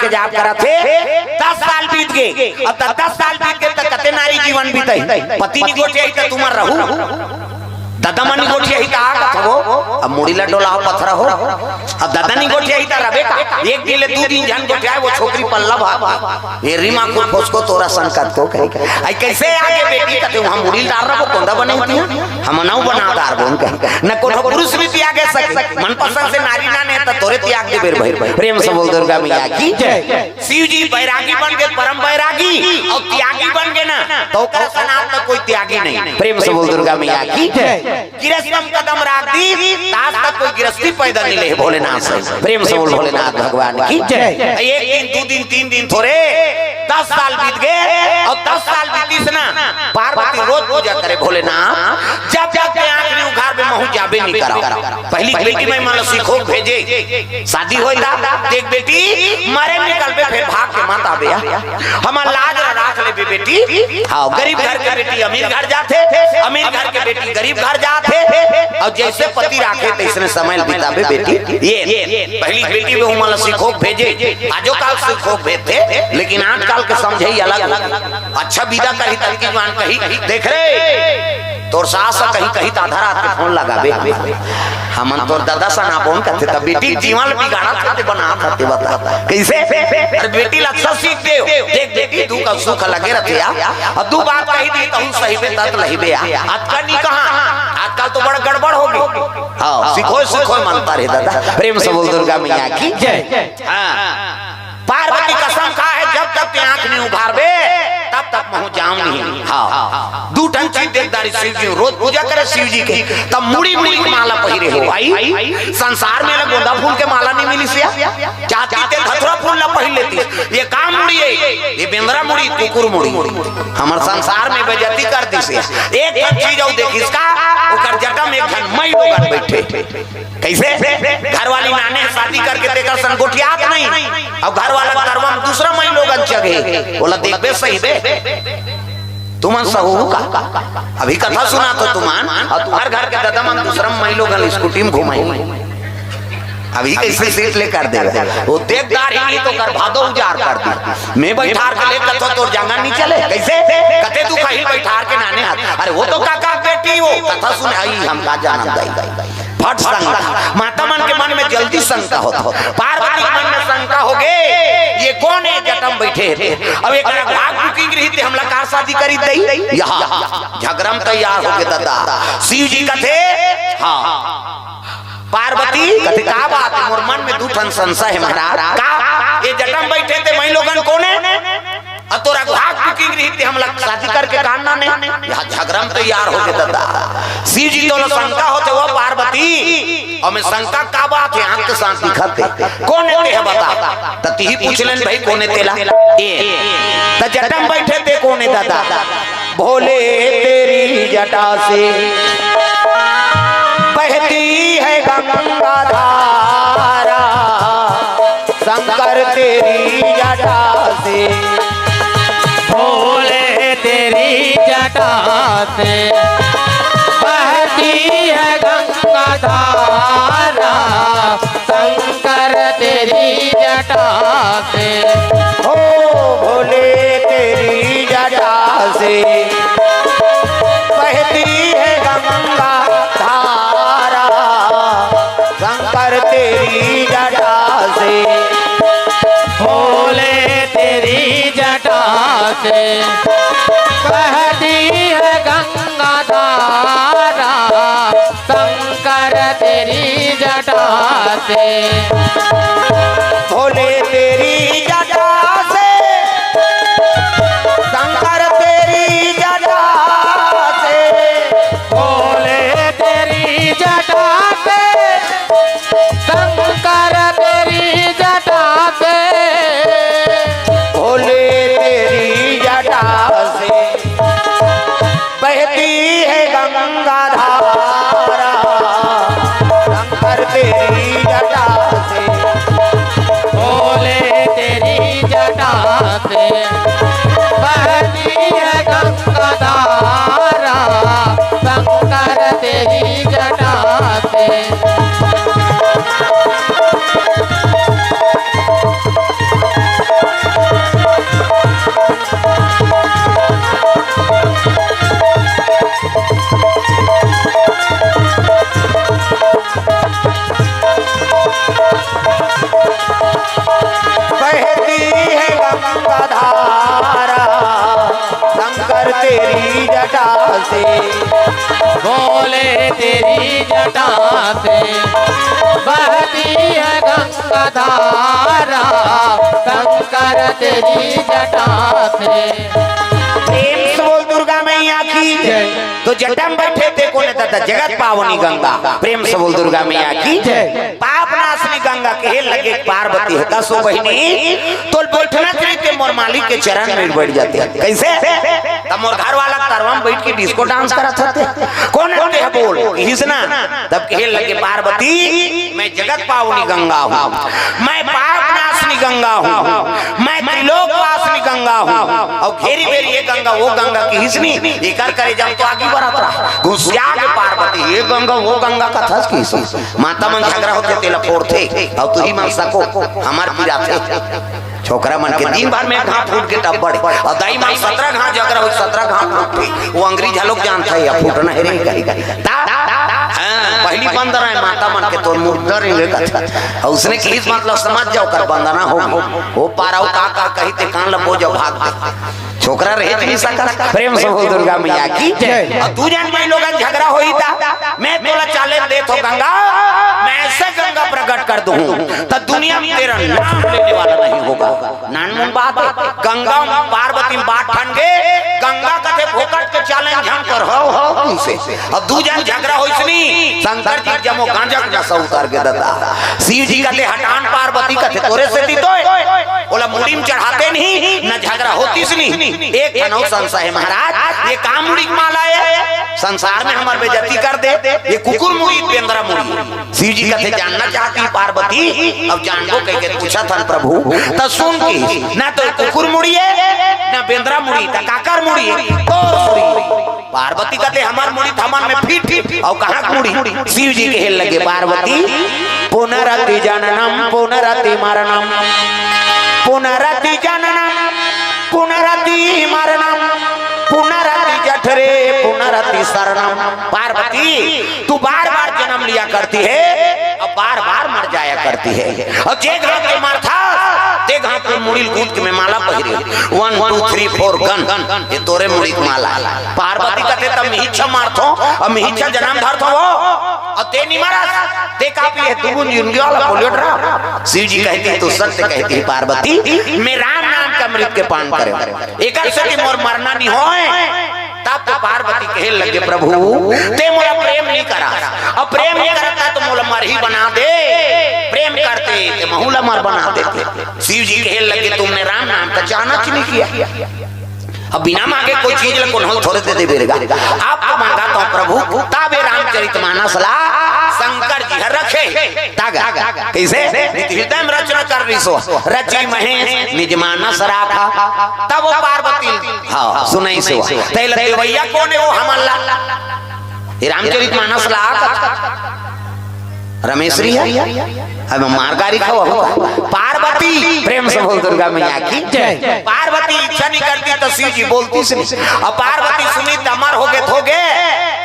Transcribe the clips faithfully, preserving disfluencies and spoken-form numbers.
जाप करत हे, दस साल बीत गे। अब त दस साल बीत गे त कते नारी जीवन बीतही? पति नी गोठियाही त तुमन रहू, ददा मन नी गोठियाही त आ कथो। अब मुड़ी ला डोला हो पथरा हो, अब ददा नी गोठियाही त रबे का? एक दिन ले दू दिन झन गोठियाए, वो छोकरी पल्ला भाग। ये रीमा खुद फोसको तोरा संकट को कहे। आई कैसे आगे बेटी कथे, वहाँ मुड़ी डार रहा वो कोंदा बने होती है, हम नौ बना डार बोन कहे। न कोनो पुरुष भी त्यागे सके, मनपसंद से नारी ना ने त तोरे त्याग दे बेर भाई। प्रेम से बोल दुर्गा मैया की जय। शिव जी बैरागी बन गे, परम बैरागी, अउ त्यागी बन गे ना, त ओकर सनात में कोई त्यागी नहीं। प्रेम से बोल दुर्गा मैया की जय। गिरस्तम कदम राख दी, त आज तक कोई गिरस्ती पैदल नहीं ले भोलेनाथ से। प्रेम से बोल भोलेनाथ भगवान की जय। एक दिन, दू दिन, तीन दिन थोरे, दस साल बीत गे, अउ दस साल बीतिस ना, पार्वती रोज पूजा करे भोलेनाथ, जब जब के आँख नी उघार बे महू जाबे नी करा। पहली बेटी में मन सीखो भेजे, शादी होय ला, देख बेटी, मरे निकलबे, फेर भाग के मत आबे, आ। हमर लाज ला राख लेबे बेटी। हाँ, गरीब घर के बेटी अमीर घर जाथे, अमीर घर के बेटी गरीब घर जाथे, अउ जैसे पति राखे, तैसने समय बिताबे बेटी। ये, ये, पहली बेटी में उमन ला सीखो भेजे, आजो काल सीखो भेजथे, लेकिन आजकल के समझई अलग। अच्छा विदा कही, तनकी जुआन कही, देख रे, तोर सास ह कही, कही त आधा रात के फोन लगाबे। हमन तोर ददा सना बोन कथे, त बेटी जीवन ल बिगाड़त हते, बनात हते, बता। कैसे? अरे बेटी ल अच्छा सीख दे। देख बेटी, दू का सुख लगे रथे आ। अउ दू बात कही दी, तहू सही में तत लही बे आ। अतका नी कहा, आजकल तो बड़ गड़बड़ हो गे। हाँ, सीखो, सीखो मनता रे ददा। प्रेम से बोल दुर्गा मैया की जय। हाँ। पार्वती कसम खा हे, जब तक ते आँख नी उघारबे, तब तक महू जाम नहीं। हाँ। दू ठन चीज देख डारी शिव जी, रोज पूजा करे शिव जी के, तब मुड़ी मुड़ी के माला पहिरे हो। आई, संसार में ले गोंदा फूल के माला नी मिलिस या, जाति ते धतुरा फूल ला पहिर लेतिस। ये का मुड़ी हे? ये बेंदरा मुड़ी, कुकुर मुड़ी। हमर संसार में बेइज्जती कर दिस या। एक ठन चीज अउ देखिस का, ओकर जटा में एक ठन मई लोगन बैठे। कैसे? घरवाली नाने शादी करके तेकर संग गोठियात नहीं, अउ घरवाला करवा में दूसरा मई लोगन चघे, ओला देखबे सही बे? तुमन सहू का? अभी कथा सुनात हो तुमन, अउ तुम्हर घर के ददा मन दूसरा मई लोगन स्कूटी में घुमाई। अभी कैसे सीट ले कर दे? वो देख डारी नहीं तो कर भादो उजार कर दी। मैं बैठार के ले कथो तोर जांगर नहीं चले। कैसे? कते तू कहीं बैठार के नाने हाथ। अरे वो तो काका बेटी वो। कथा सुन आई हम का जानत दाई। फट शंका। माता मन के मन में जल्दी शंका होत हो। पार्वती के मन में शंका हो गे, ये कोन हे जटा म बैठे हे? अब एकरा भाग बुकिंग रही ते हमला कार शादी करी दई? यहाँ झगरा म तैयार हो गे ददा। शिव जी कथे, हाँ। पार्वती कथे, का बात हे? मोर मन में दू ठन संशय हे महाराज। का? ये जटा म बैठे ते मई लोगन कोन हे? अउ तोर अघवा बुकिंग रही ते हमला शादी करके कान ना ने। यहाँ झगरा म तैयार हो गे ददा। शिव जी तोला शंका होथे वो पार्वती। अउ मैं शंका का बात हे, आँख के साथ दिखत हे। कोन हे ते ह बता। त तिही पूछ लेन भाई कोन हे तेला। ए। त जटा म बैठे ते कोन हे ददा। भोले तेरी जटा से बहती है गंगा धारा। शंकर तेरी जटा से। भोले तेरी जटा से बहती है गंगा धारा। शंकर तेरी जटा से। हो भोले तेरी जटा से बहती है गंगा धारा। शंकर तेरी जटा से। भोले तेरी जटा से बहती है गंगा धारा। शंकर तेरी जटा से। भोले तेरी जटा से। शंकर तेरी जटा से। भोले तेरी जटा से। शंकर तेरी जटा से। भोले तेरी जटा से बहती है गंगा धारा। शंकर तेरी जटा से। भोले तेरी जटा से बहती है गंगा धारा। शंकर तेरी जटा से। बोले तेरी जटा से बहती है गंगा धारा, शंकर तेरी जटा से। प्रेम से बोल दुर्गा मैया की। जय। तो जटा में बैठे थे कोने दादा, जगत पावनी गंगा। प्रेम से बोल दुर्गा मैया की। जय। पाप नाशनी गंगा कहे लगे पार्वती हे, "कहो बहिनी, तोला बइठना चाहिए, मोर मालिक के चरण में बइठ जाते।" कइसे? त मोर घर वाला तरवा में बइठ के डिस्को डांस करत हे। कोन हे बोल? कहिस ना। तब कहे लगे पार्वती, "मैं जगत पावनी गंगा हूँ, मैं पाप नाशनी गंगा हूँ, मैं त्रिलोक वासिनी गंगा हूँ।" अउ घेरी बेरी ये गंगा, वो गंगा कहिस नी, एकर करेजा में तो आगी बरत रहा। गुस्सिया के पार्वती, "ये गंगा, वो गंगा कथस कहिस। माता मन झगरा होथे, तेला फोरथे, अउ तुही मन सको, हमर पीरा थे।" छोकरा मन के दिन भर में घांव फूट के टब्बड़, अउ दाई मन सतरा घांव झगरा हो, सतरा घांव फूटथे। वो अंग्रेज ह लोग जानथे, या फूटना हे रे, कही, कही। ता, हाँ, पहली बंदना हे माता मन के, तोर मुर्दा रे, वे कथा। अउ उसने कहिस मतलब समझ जाओ, कर बंदना हो। वो पारा वो का, का कही ते कान ल बो जाओ, भाग दे। छोकरा रहे नहीं सकत। प्रेम से बोल दुर्गा मैया की। जय। अउ दू झन माई लोगन झगरा होही ता, मैं तोला challenge देत हो गंगा, मैं ऐसे गंगा प्रकट कर दूं, त दुनिया में तेरा नाम लेने वाला नहीं होगा। नानमुन बात हे, गंगा पार्वती में बात ठन गे, गंगा कथे फोकट के challenge हम कर हो, हो, तुमसे। अउ दू झन झगरा होइस नी, शंकर जी जमो गांजा के नशा उतार के ददा। शिव जी कथे हटान, पार्वती कथे तोरे से दी तोय। ओला मुड़ी में चढ़ाते नहीं, न झगरा होतिस नहीं। एक ठन अउ संशय हे महाराज, ये का मुड़ी के माला हे? संसार में हमर बेइज्जती कर दे, ये कुकुर मुड़ी, बेंदरा मुड़ी। शिव जी कथे जानना चाहती पार्वती, अब जानबो कह के पूछत हन प्रभु, त सुन के, ना तो कुकुर मुड़ी हे, ना बेंदरा मुड़ी, त काकर मुड़ी हे? तोर मुड़ी। पार्वती कथे हमर मुड़ी त हमन में फिट, अउ कहाँ के मुड़ी? शिव जी कहे लगे पार्वती, पुनरपि जननम पुनरपि मरणम, पुनरपि जननम पुनरपि मरणम, पुनरपि जठरे पुनरपि शरणम। पार्वती, तू बार बार जन्म लिया करती है, अब बार बार मर जाया करती है। अउ जे घांव के मरथा, ते घांव के मुड़ी ल गूंथ के मैं माला पहिरे। One, two, three, four, gun. ये तोरे मुड़ी के माला। पार्वती कथे तब मिहिच्छा मारथो, अउ मिहिच्छा जन्म धरथो वो। अउ ते नी मरस, ते का पिए, तू बूंद जिंदगी वाला पोलियो ड्रॉप। शिव जी कहती है, तू सत्य कहती है पार्वती, मैं राम नाम के अमृत के पान करे। एकर से कि मोर मरना नी होय। तब तो पार्वती कहे लगे, प्रभु, ते मोला प्रेम नहीं करा, अब प्रेम नहीं करता तो मोला मरही बना दे, प्रेम करते ते महू ला मर बना देते। शिव जी कहे लगे, तुमने राम नाम का जांच नहीं किया। अब बिना मांगे कोई चीज ला कोनो थोरे दे दे बेरगा। आप तो मांगा तो प्रभु, ताबे रामचरित मानस ला शंकर जी हर रखे। तागा, कैसे? नित हृदय में रचना कर रही सो, रची महेश निज मानस राखा। तब वो पार्वती हाँ, सुनई सेवा। तैला देवैया कोन हे वो हमन ला? ये रामचरित मानस ला कथा। रमेश रिया, अब मार गारी खावा हो। पार्वती, प्रेम से बोल दुर्गा मैया की जय। पार्वती इच्छा नहीं करती तो शिव जी बोलतिस नहीं। अब पार्वती सुनी त अमर हो गे, हो गे,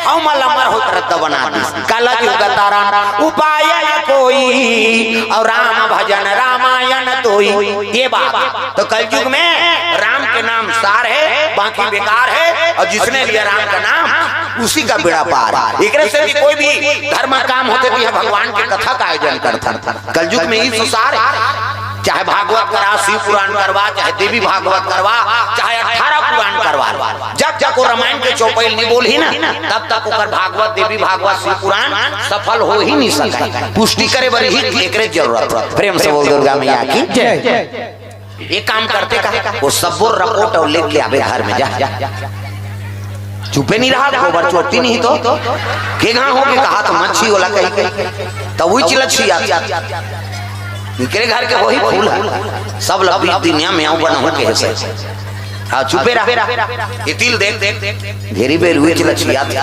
हम अमर हो रद्द बना दी। कलजुग तरन उपाय न कोई, अउ राम भजन रामायण तोई। ये बात। तो कलयुग में राम के नाम सार हे, बाकी बेकार हे, अउ जिसने लिया राम का नाम, उसी का बेड़ा पार। एकरे से भी कोई भी धर्म काम होथे तो ये भगवान के कथा का आयोजन करथन। कलयुग में ई सुसार हे, चाहे भागवत करा, शिव पुराण करवा, चाहे देवी भागवत करवा, चाहे अठारह पुराण करवा लो। जब तक वो रामायण के चौपाई नहीं बोलही ना, तब तक ओकर भागवत, देवी भागवत, शिव पुराण सफल हो ही नहीं सके। पुष्टि करे बर ही एकरे जरूरत हे। प्रेम से बोल दुर्गा मैया की जय। ये काम करते का, वो सब्बो रपोट अउ लेके आबे घर में जा। चुपे नहीं रहा, गोबर चोटी नहीं तो। के घांव हो के कहा तो मच्छी वाला कही के। तो वही चिलछी आती। निकरे घर के वही फूल हे। सब लपी दुनिया में आऊं बना हो के से। हाँ, चुपे रहा। ये तिल देख, देख, देख। घेरी बेर हुई चिलछी आती।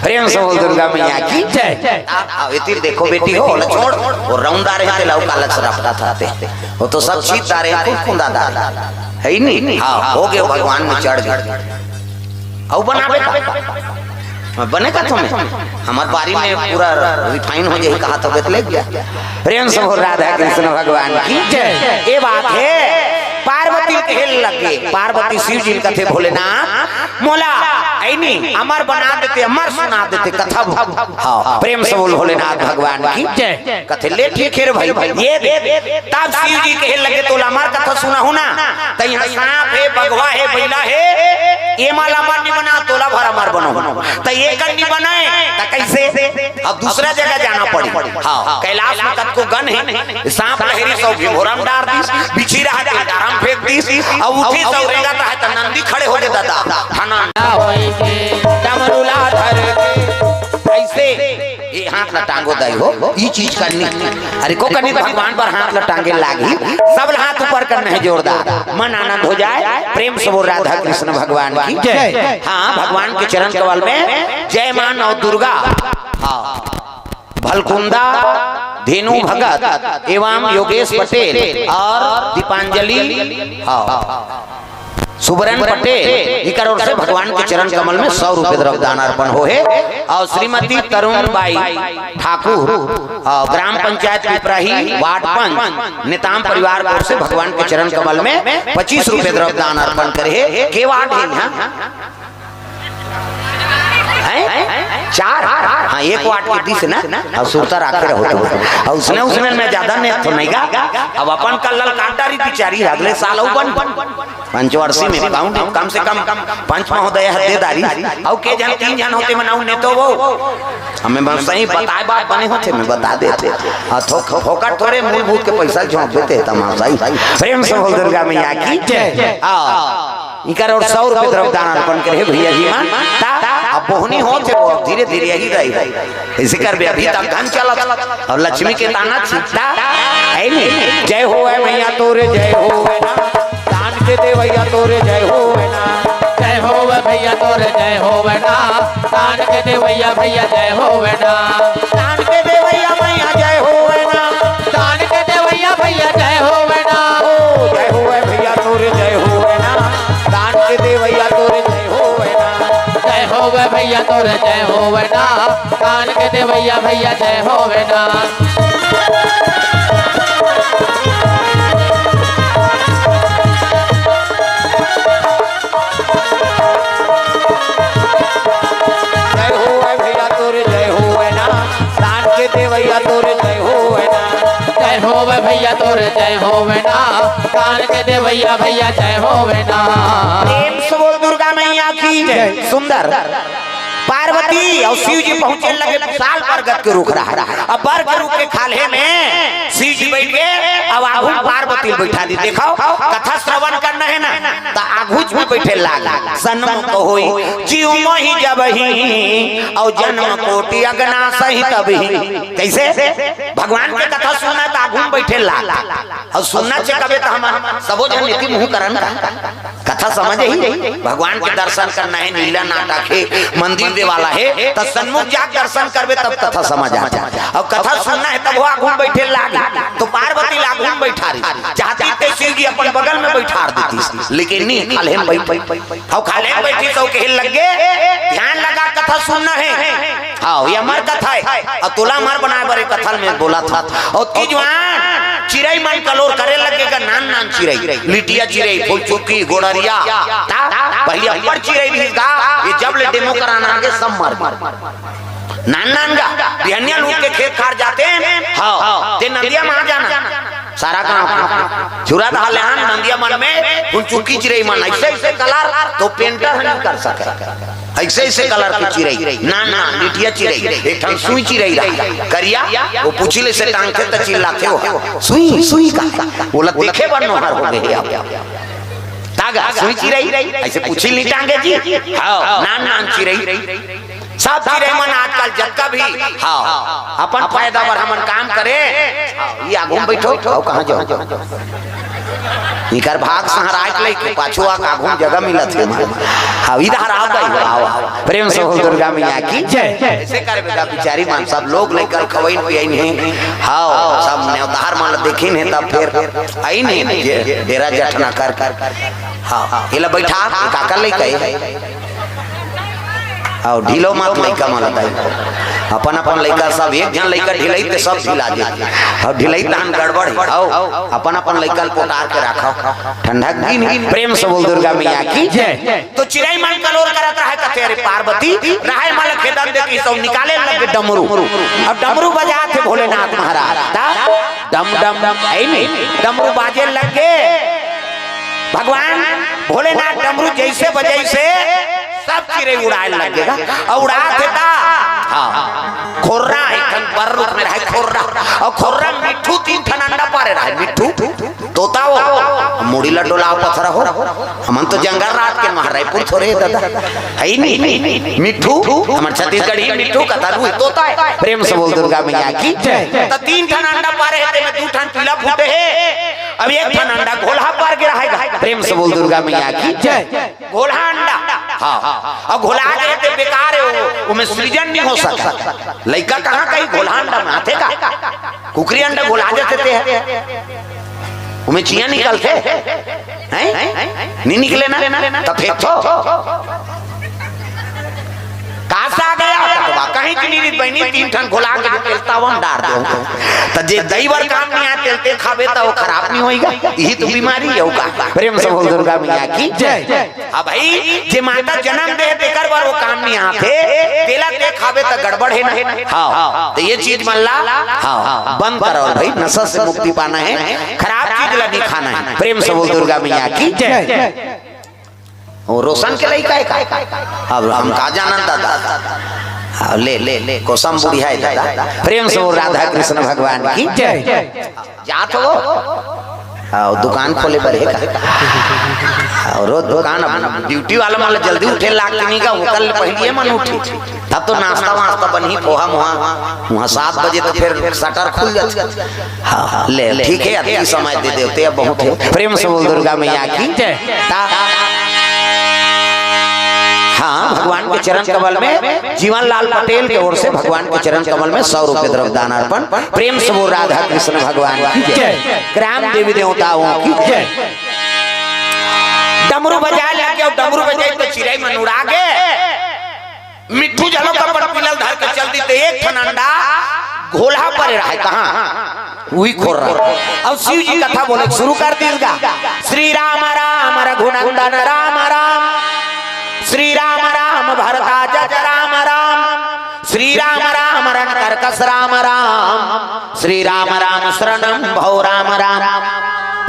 प्रेम से बोल दुर्गा मैया की जय। आ, आ, ये तिल देखो बेटी हो, ओला छोड़, वो रौंदा रहे ते लौका लच रपटा था ते। वो तो सब छीत डारे, कुल कुंदा डारे। हे ही नहीं? हाँ, हो गए भगवान में चढ़ गए। अउ बनाबे का? बने का तुम्हें? हमर बारी में पूरा refine हो जाही, कहा तो बेत ले गया। प्रेम से बोल राधा कृष्ण भगवान की जय। ये बात हे, पार्वती कहे लगे, पार्वती शिव जी कथे भोलेनाथ, मोला आय नी, अमर बना देते, अमर सुना देते कथा। हाँ, प्रेम से बोल भोलेनाथ भगवान की जय। कथे, "ले ठीक हे रे भाई, ये दे।" तब शिव जी कहे लगे, "तोला अमर कथा सुनाहूं ना, त इहाँ सांप हे, बघवा हे, बइला हे, एमा ला अमर नी बना, तोला भर अमर बनाहूं।" त एकर नी बनय, त कइसे? अब दूसरा जगह जाना पड़ी। हाँ, कैलाश में कतको गन हे, सांप लहरी सौ भिंभोरा म डार दिस, बिछी रहा त डारा म फेंक दिस, अउ उठी सौ रेंगत रहा त नंदी खड़े होगे दादा। हना ना होई के डमरू ला धर के। अइसे ये हाथ ला टांगो दाई हो, ये चीज करनी। अरे को करनी भगवान बर हाथ ला टांगे लागही, सब ला हाथ ऊपर करना हे जोरदार, मन आनंद हो जाए। प्रेम से बोल राधा कृष्ण भगवान की जय। हाँ, भगवान के चरण कमल में जय माँ नौ दुर्गा। हाँ। भलकुंदा, धेनु भगत एवं योगेश पटेल और दीपांजलि, हाँ, सुबरन पटेल, इकर ओर से भगवान के चरण कमल में सौ रुपये द्रव्य दान अर्पण होहे। और श्रीमती तरुण बाई ठाकुर, और ग्राम पंचायत पिपराही, वार्ड पंच, नेताम परिवार की ओर से भगवान के चरण कमल में पच्चीस रुपये द्रव्य दान अर्पण करे हे। के वार्ड हे यहाँ? हैं? चार? हाँ, एक वाट के दिस ना, अब सुरता राखे रहो तुम। अब उसने, उसने में ज्यादा नेत तो नहीं गा। अब अपन का ललकार डारी बिचारी, अगले साल अउ बन। पंचवर्षी में कम, कम से कम पंच महोदय ह दे दारी। अउ के झन, तीन झन होते मनाऊ नेतो वो। हमें बस सही बताए बात बने होते, मैं बता देते। हाँ, थो-, फोकट थोड़े मूलभूत के पैसा झोंक देते तमाम सही। प्रेम से बोल दुर्गा मैया की जय। हाँ। इकर ओर सौ रुपये द्रव्य दान अर्पण करे भैया जी मन। ता अब बोहनी होत हे, वो धीरे धीरे यही रही। इसे करबे, अभी तक धन चलत और लक्ष्मी के ताना छिपता है नहीं। जय होवे मैया तोरे, जय होवे ना। दान के देवैया तोरे, जय होवे ना। जय होवे भैया तोरे, जय होवे ना। दान के देवैया भैया, जय होवे ना। दान के देवैया मैया, जय होवे ना। दान के देवैया भैया, जय होवे ना। ओ, जय होवे भैया तोरे, जय होवे ना। दान के देवैया तोरे, जय होवे ना। जय होवे भैया तोरे, जय होवे ना। दान के देवैया भैया, जय होवे ना। जय होवे भैया तोरे, जय होवे ना। दान के देवैया तोरे, जय होवे ना। जय होवे भैया तोरे, जय होवे ना। दान के देवैया भैया, जय होवे ना। प्रेम से बोल दुर्गा मैया की जय। सुंदर। पार्वती और शिव जी पहुंचे लगे, विशाल बरगद के रुख रहा। अब बर के रुख के खाल्हे में शिव जी बैठ गए, अब आगू पार्वती बैठा दी। देखो, कथा श्रवण करना है ना, त आगू च में बैठे लाग। सन्मुख होई जीव मोहि जबहि, और जन्म कोटि अगना सहित अबहि। कैसे? भगवान के कथा सुनना है त आगू में बैठे लाग, और सुनना चाहिए कबे त हमन सबो जन नीति मुंह करन का। कथा समझ ही, भगवान के दर्शन करना है, लीला नाटक है, मंदिर देवाला है, त सन्मुख जाके दर्शन करबे तब कथा समझ आथे। और कथा सुनना है तब वो आगू में बैठे लाग, तो पार्वती ला आगू में बैठा रही, चाहती ते शिव जी अपन बगल में बैठार देती, लेकिन नहीं, खाल्हे में बैठ, और खाल्हे में बैठी तो कहे लगे, ध्यान लगा कथा सुनना है। हाँ, ये अमर कथा है। और तोला अमर बनाए बर ये कथा में बोला था। और तीजवान चिरई मन कलोर करे लगे गा, नान नान चिरई, लिटिया चिरई, फुलचुकी, गोड़रिया। ता, पहले अब्बड़ चिरई रहिस गा, ये जब ले डेमो कराना आगे सब मर गे। नान नान गा, बिहनिया लूट के खेत खार जाते हैं। हाँ, ते नंदिया मा जाना। सारा गांव के छुरा दहा लेहान नंदिया मन में फुलचुकी चिरई मन ऐसे ऐसे कलर तो पेंटर ह नहीं कर सके। ऐसे ऐसे कलर के चिरई, ना ना, लिटिया चिरई, एक ठन सुई चिरई रहा, करिया, वो पूछी ले से टांगथे त चिल्लाथे हो, "सुई, सुई का?" बोला, "देखे बर नोहर हो गए आप।" तागा, सुई चिरई, ऐसे पूछी नहीं टांगे जी? हाँ, नान नान चिरई। सब चिरई मन आजकल जतका भी, हाँ, अपन फायदा बर हमन काम करे, हाँ, ये आगू में बैठो, आओ, कहाँ जाओ? इकर भाग सहराय के लइके पाछू आ आगू में जगह मिलत हे। हाँ, इधर आओ भाई, आओ, आओ। प्रेम से बोल दुर्गा मैया की जय। ऐसे कर बेटा बिचारी मन सब लोग लेकर खवइन पियइन हे। हाँ, सब नेवतार मन ल देखिन हे तब फिर आइन हे जे डेरा जठना कर कर। हाँ, एला बैठा, काकर लइका हे? आओ, ढीलो मत लइका मन ल दाई। अपन अपन लइका सब, एक झन लइका ढिलई ते सब ढिला जे। अउ ढिलई तहन गड़बड़ हे। अउ अपन अपन लइका ल पोटार के राखव। ठंडा के दिन हे। प्रेम से बोल दुर्गा मैया की जय। तो चिरई मन कलोर करत रहय, कथे, "अरे पार्वती, रहय मन ल खेदन दे," कहिस अउ निकाले लगे डमरू। अब डमरू बजात हे भोलेनाथ महाराज। ता डम डम, हे नहीं, डमरू बाजे लगे। भगवान भोलेनाथ डमरू जइसे बजइस, सब चिरई उड़ाय लगे। अउ उड़ात हे ता, हाँ, खोर्रा, एक ठन बर रूप में रहय खोर्रा। अउ खोर्रा मिट्ठू तीन ठन अंडा पारे रहय, मिट्ठू। तोता हो, मुड़ी ल डोलाव पथरा हो। हमन तो जंगल राज के महारायपुर थोरे हे दादा। हे ही नहीं, मिट्ठू, हमर छत्तीसगढ़ी मिट्ठू कथा रूही तोता हे। प्रेम से बोल दुर्गा मैया की जय। त तीन ठन अंडा पारे हे, तेमे दू ठन पीला फूटे हे, अब एक ठन अंडा घोलहा पार गे रहय। प्रेम से बोल दुर्गा मैया की जय। घोलहा अंडा, हाँ, अउ घोला गे हे ते बेकार हे, ओ, ओमे सृजन नहीं हो सकय। लइका कहाँ कहीं घोलहा अंडा में आथे का? कुकरी अंडा घोला जाथे ते हे। ओमे चियाँ निकलथे? हैं? नहीं निकले ना? त फेंकथो। कासा गया? त बा, कहीं की नहीं बहिनी, तीन ठन घोला के तेल तावन डार दे। त जे दई बर काम नहीं आय, तेल ते खाबे त वो खराब नहीं होइगा। यही तो बीमारी हे, वो का? प्रेम से बोल दुर्गा मैया की जय। हाँ भाई, जे माता जनम दे, तेकर बर वो काम नहीं आथे, तेला ते खाबे त गड़बड़ हे ना। हाँ, तो ये चीज मन ला, हाँ, बंद करो भाई, नशा से मुक्ति पाना है, खराब चीज ला नहीं खाना है। प्रेम से बोल दुर्गा मैया की जय। वो रोशन के लइका हे का? अब हम का जानन दादा। हाँ, ले, ले, ले, कोसम बुढ़िया हे दादा। प्रेम से बोल राधा कृष्ण भगवान की जय। जात हो? हाँ, दुकान खोले बर हे का? हाँ, रोज दुकान, अब ड्यूटी वाला मन ल जल्दी उठे लागथे नहीं का, ओकर ले पहिली मन उठी। तब तो नाश्ता वास्ता बनही, पोहा मोहा, वहाँ सात बजे तो फिर शटर खुल जाथे। हाँ, हाँ, ले, ठीक हे, अति समय दे देवते अब बहुत हे। प्रेम से बोल दुर्गा मैया की जय। ता-, हाँ, भगवान के चरण कमल में, जीवन लाल पटेल के ओर से भगवान के चरण कमल में सौ रुपये द्रव्य दान अर्पण। प्रेम से बोल राधा कृष्ण भगवान की जय। जय। ग्राम देवी देवताओं की जय। डमरू बजाय लगे अउ डमरू बजाय तो चिरई मन उड़ा गे। मिट्ठू जलो कपड़ पिलल धर के चल दी, ते एक ठन अंडा घोलहा परे रहय। कहाँ? उही खोर्रा। अउ शिव जी कथा बोले शुरू कर दीस गा, "श्री राम राम रघुनंदन राम राम, श्री राम राम भरता जज राम राम, श्री राम राम रण करकस राम राम, श्री राम राम शरणम भव राम राम।"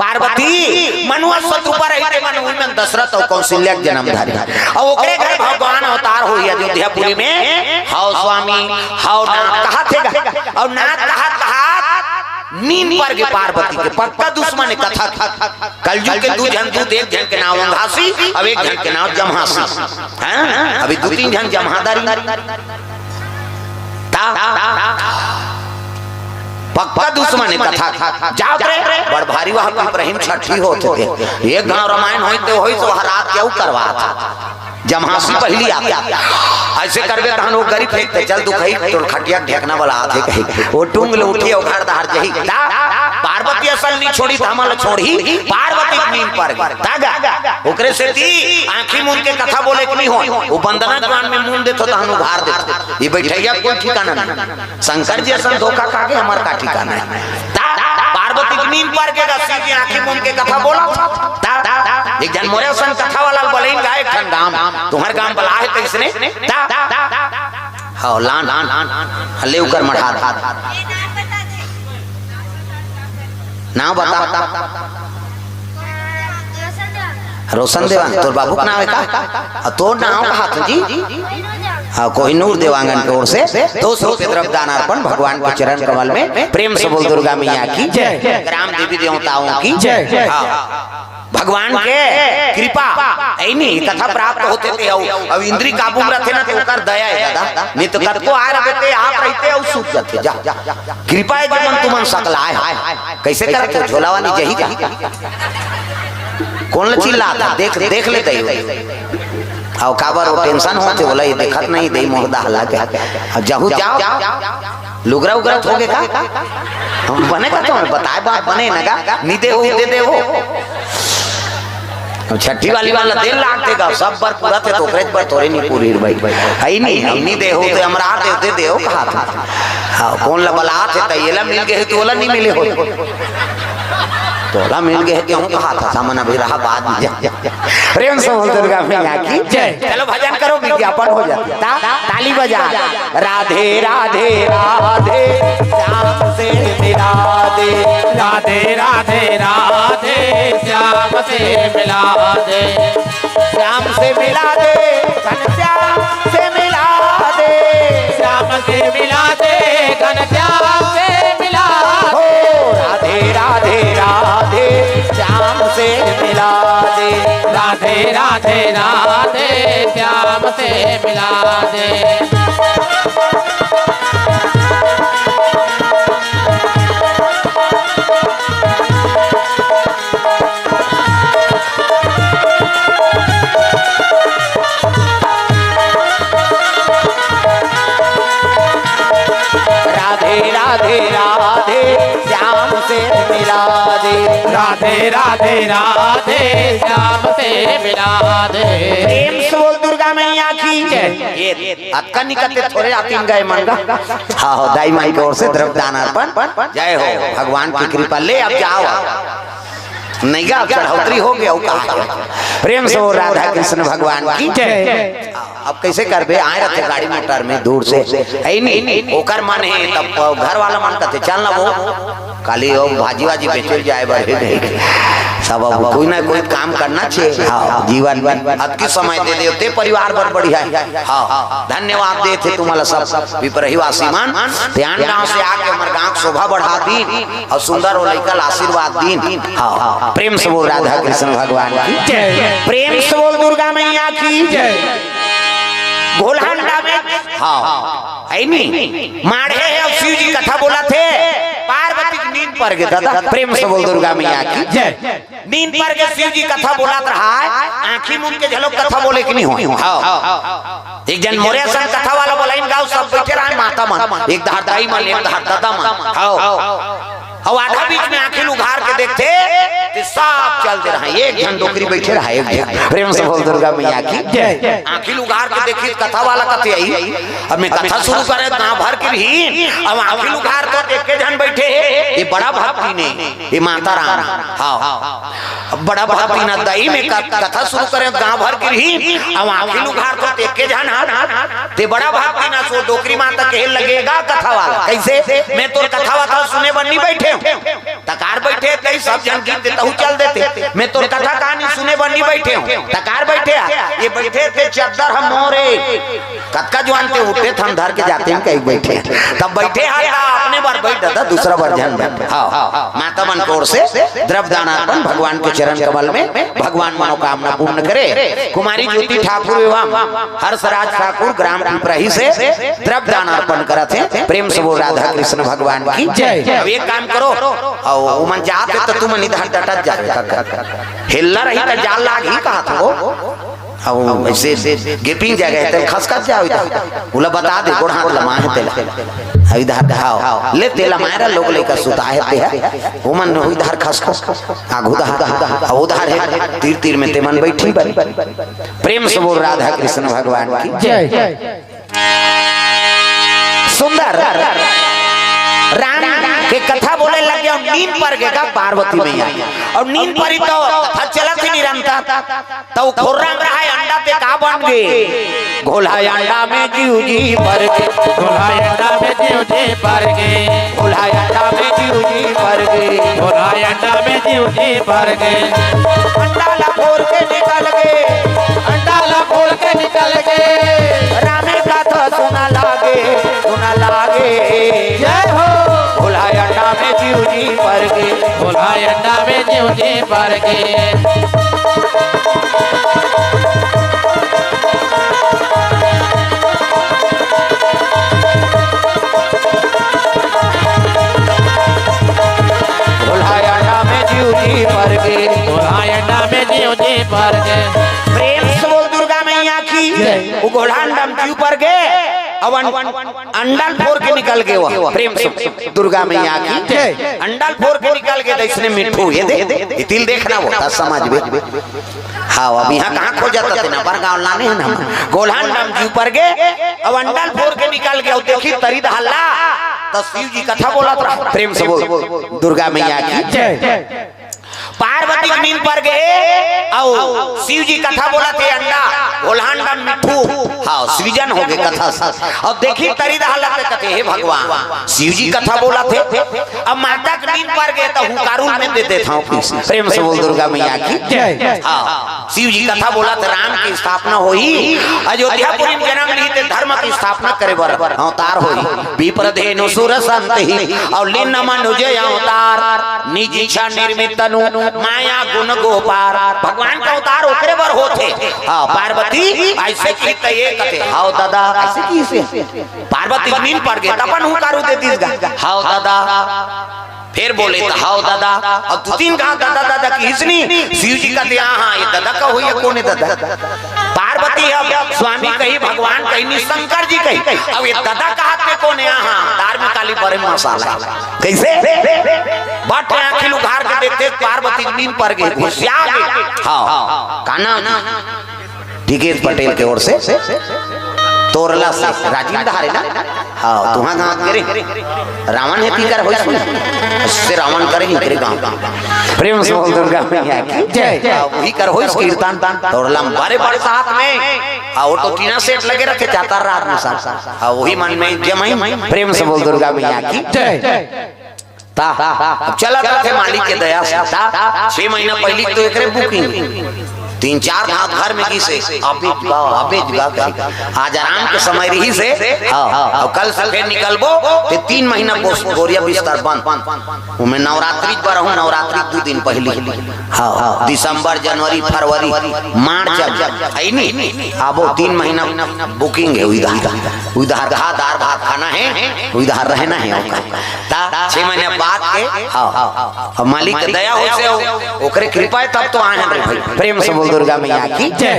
पार्वती मनुआ सतरूपा रहिथे, मन उही मन दशरथ अउ कौशल्या के जन्म धरे। अउ ओकरे घर भगवान अवतार होही अयोध्यापुरी में। हव स्वामी, हव नाथ कहाथे गा। अउ नाथ कहात कहात नींद पर गे पार्वती के। पक्का दुश्मन हे कथा के। कलजुग के दू झन दूत, एक झन के नाव अंघासी, अउ एक झन के नाव जम्हासी। हैं? अभी दू तीन झन जम्हादारी। ता, पक्का दुश्मन हे कथा। जावत रहे, बड़ भारी वहाँ पे इब्राहिम छठी होत हे। एक गाँव रामायण होई ते होई, तो वहाँ रात के अउ करवात। जम्हासी पहिली आथे। अइसे करबे तहन वो गरी फेंकथे, चल दुखई, तोर खटिया के ढेकना वाला आथे कही। वो टूंग ले उठी, वो घर दहार जही। ता, पार्वती असन नहीं छोड़ी, त हमन ल छोड़ही। पार्वती के नींद पर गे। ता गा, ओकरे सेती आँखी मूंद के कथा बोले के नहीं होय। वो बंदना ज्ञान में मूंद देथो, तहन उघार देथो। ये बैठैया कोई ठिकाना नहीं। शंकर जी असन धोखा खा के हमर का ठिकाना हे। ता पार्वती के नींद पर गे गा, शिव जी आँखी मूंद के कथा बोला। ता एक झन मोरे असन कथा वाला ल बलईन गा एक ठन गाम, तुम्हर गाम बला हे तइसने। ता हव लान, हले उकर मढ़ा। नाव बता। रोशन देवांगन, तोर बाबू के नाव हे का? अउ तोर नाव का हे जी? हाँ, कोहिनूर देवांगन के ओर से दो सौ रुपये द्रव्य दान अर्पण भगवान के चरण कमल में। प्रेम से बोल दुर्गा मैया की जय। ग्राम देवी देवताओं की जय। हाँ। भगवान के कृपा, हे नहीं, कथा प्राप्त होथे ते अउ, अउ इंद्री काबू में रथे ना, तो ओकर दया हे दादा। नहीं तो कतको आय रहिते, आप रहिते अउ सूत जाथे। जा, कृपा हे, जेमन तुमन सकलाय हो। कइसे करत हो? झोला वाली जही का? कोन ल चिल्लात हे? देख, देख लेते हो। अउ काबर वो tension होथे, बोला ये देखत नहीं, दे मोह दहला के। अउ जहू जाव, लुगरा उगरा धोगे का? हम बने का तो बताय बात बने ना गा? नी दे हो, दे दे हो। अब छट्ठी वाली वाला दिन लाग देगा, सब बर पूरा थे तो ओकरे बर तोरे नहीं पूरी भाई। है नहीं, हम नहीं देहो तो हमरा देवते देहो कहा था। हाँ, कौन ला बलात हे त एला मिल गए तो ओला नहीं मिले हो। तोला मिल गए क्यों कहा था, समन अभी रहा बाद में जा। प्रेम से बोल दुर्गा मैया की जय। चलो भजन करो, विज्ञापन हो जाता। ता-, ताली बजा। राधे राधे राधे, श्याम से मिला दे। राधे राधे राधे, श्याम से मिला दे। श्याम से मिला दे, घनश्याम से मिला दे। श्याम से मिला दे, घनश्याम से मिला दे। हो राधे राधे राधे, श्याम से मिला दे। राधे राधे राधे, श्याम से मिला दे। राधे राधे राधे, श्याम से मिला दे। राधे राधे राधे, श्याम से मिला दे। प्रेम से बोल दुर्गा मैया की जय। ये अतका निकलते थोड़े आतीन गए मन का। हाँ, हो, दाई माई की ओर से द्रव्य दान अर्पण। जय हो, भगवान की कृपा। ले, अब जाओ, अब। नहीं गा, अब चढ़ौतरी हो गया, वो कहा है? प्रेम से हो राधा कृष्ण भगवान की जय। अब कैसे करबे? आए रहते गाड़ी मोटर में दूर से, है नहीं, ओकर मन है, तब घर वाला मन करते, चल ना वो, काली हो भाजी वाजी बेचे जाए बर हे नहीं। सब अब कोई ना कोई काम करना चाहिए। हाँ, जीवन में अतकी समय दे देते परिवार बर बढ़िया है। हाँ, धन्यवाद देथे तुम्हारा सब विप्रहीवासी मन। ध्यान गांव से आके हमर गांव के शोभा बढ़ा दीन और सुंदर हो लइका ला आशीर्वाद दीन। हाँ, प्रेम से बोल राधा कृष्ण भगवान की जय। प्रेम से बोल दुर्गा मैया की जय। घोलहंडा में, हाँ, है नी, माढ़े हे और शिव जी कथा बोलथे, पार्वती के नींद पर गे दादा। प्रेम से बोल दुर्गा मैया की जय। नींद पर के शिव जी कथा बोलत रहा है, आंखी मूंद के घलो कथा बोले कि नहीं होय? हाँ। एक झन मोरे असन कथा वाला बोलाइन गाँव, सब बैठे रहे माता मन, एक धार दाई मन, एक धार दादा मन। हाँ। अउ आधा बीच में आंखी उघार के देखथे, ते सब चल दे रहा है, एक झन डोकरी बैठे रहा है, एक झन। प्रेम से बोल दुर्गा मैया की जय। आंखी उघार के देखी कथा वाला कथे आई, अब मैं कथा शुरू करे गाँव भर के भी, अब आंखी उघार के देख के झन बैठे हे, ये बड़ा भक्ति नहीं। हे माता राम, हाँ, बड़ा भक्ति न दई में क-, कथा शुरू करे गाँव भर के भी, अब आंखी उघार तो ते के झन हा, ते बड़ा भक्ति न सो डोकरी माता कहे लगेगा कथा वाला। कैसे? मैं तोर कथा वथा सुने बर नहीं बैठे हूँ। तकार बैठे तई सब झन गीत देता हूँ चल देते। मैं तोर कथा कहानी सुने बर नहीं बैठे हूँ। तकार बैठे हा, ये बैठे थे चद्दर हम मोरे। कतका जुआन ते उठे थन धर के जाते हैं कहीं बैठे। तब बैठे हा ता अपने बर बैठ दादा, दूसरा बर झन बैठ। हाँ, माता मन की ओर से द्रव्य दान अर्पण भगवान के चरण कमल में, भगवान मनोकामना पूर्ण करे। कुमारी ज्योति ठाकुर एवं हर्षराज ठाकुर ग्राम पिपरही से द्रव्य दान अर्पण करत हे। प्रेम से बोल राधा कृष्ण भगवान की जय। अब एक काम करो, अउ उमन जात हे त तुमन इधर डटत जावे। हेल्ला रही त जाल लागही कहा था वो। अब ऐसे गेपिंग जगह हे, तेल खसखस जाओ इधर। उला बता दे, गोड़ हाथ लमाए तेला। अब इधर आओ। ले तेला मायरा लोग लेकर सुता हे ते है। ओमन हो इधर खसखस। आगू दहा। अब उधर हे। तीर तीर में तेमन बैठी बन। प्रेम से बोल राधा कृष्ण भगवान की जय। सुंदर राम के कथा बोले लग गया, नींद पर गए का पार्वती मैया। और नींद पर ही तो कथा चलत ही निरंतर। तो खुर्रम रहा अंडा ते का बन गए? घोला अंडा में जीव जी पर गए। घोला अंडा में जीव जी पर गए। घोला अंडा में जीव जी पर गए। घोला अंडा में जीव जी पर गए। अंडा ला फोड़ के निकल गए। अंडा ला फोड़ के निकल गए। रामे कथा सुना लागे, सुना लागे। जय हो। घोला अंडा में जीव जी पर गए। घोला अंडा में जीव जी पर गए। घोला अंडा में जीव जी पर गए। घोला अंडा में जीव जी पर गए। प्रेम से बोल दुर्गा मैया की जय। वो घोला अंडा में जीव पर गए। अब अं-, अंडा ल फोर के निकल गे वो। प्रेम से दुर्गा मैया की जय। अंडा ल फोर के निकल गे, त इसने मिट्ठू, ये दे, ये तिल देखना वो, त समझ बे। हाँ, अब इहाँ कहाँ खोजत हते ना, बरगांव लाने हे ना हम। गोल्हन डहर म जीव पर गे, अब अंडा ल फोर के निकल गे, अउ देखिस तरी डहर ला, त शिव जी कथा बोलत रहा। प्रेम से बोल, दुर्गा मैया की जय। पार्वती के नींद पर गे, अउ शिव जी कथा बोलत हे, अंडा, गोल्हन डहर म मिट्ठू, हाँ, सृजन हो गे कथा से। अब देखिस तरी डहर ला त कथे, हे भगवान, शिव जी कथा बोलत हे। अब माता के नींद पर गे, त हुंकारू ल मैं दे देथंव। प्रेम से बोल दुर्गा मैया की जय। हाँ, शिव जी कथा बोलत हे, राम के स्थापना होही, अयोध्यापुरी म जनम लिही, ते धर्म के स्थापना करे बर अवतार होही। विप्र धेनु सुर संत ही, अउ लीन मनुज अवतार। निज इच्छा निर्मित तनु, माया गुण गो पार। भगवान के अवतार ओकरे बर होथे। हाँ, पार्वती अइसे किहिस त ये कथे, हव ददा, अइसे किहिस हे। पार्वती के नींद पर गे, त अपन हुंकारू दे दिस गा, हव ददा। फेर बोले त, हव ददा। अब दू तीन घांव ददा ददा किहिस नी, शिव जी कथे, हाँ, हाँ, ये ददा का होही, कोन हे ददा? पार्वती अब स्वामी कही, भगवान कही, नी शंकर जी कही। अब ये ददा कहत हे कोन हे? हाँ, हाँ, धार्मिक काली बड़े मसाला। कइसे? बट आँखी ल उघार के देखथे, पार्वती के नींद पर गे, घुसिया गे। हाँ, का नाम? टिकेश पटेल के ओर से तोरला से राजिम डहर हे ना। हाँ, तुँहर गाँव के रे। रावण हे, तेकर होइस ना। से रावण करे ही तेरे गाँव। प्रेम से बोल दुर्गा मैया की जय। हाँ, उही कर होइस कीर्तन। तोरला म बड़े बड़े साथ में। हाँ, वो तो टीना सेट लगे रखे, चादर रात में साथ। हाँ, उही मन में जमई। प्रेम से बोल दुर्गा मैया की जय। ता, अब चलत रथे मालिक के दया से। ता, छह महीना पहिली तो एकरे booking, तीन चार घांव घर में गिस हे, अबे गा, अबे गा कही। आज आराम के समय रहिस हे, हाँ, अउ कल से फेर निकलबो, ते तीन महीना बोस-, बोरिया बिस्तर बंद। ओमे नवरात्रि बर हूँ, नवरात्रि दू दिन पहिली। हाँ, हाँ, दिसंबर, जनवरी, फरवरी, मार्च, अब, है नी? आबो तीन महीना booking हे, उही डहर, उही डहर खा, दार भात खाना हे, उही डहर रहना हे, ओकर। ता छह महीना बाद के, हाँ, अब मालिक के दया होइस हे, ओकरे कृपा हे, तब तो आए हन रे भाई। प्रेम से बोल दुर्गा मैया की जय।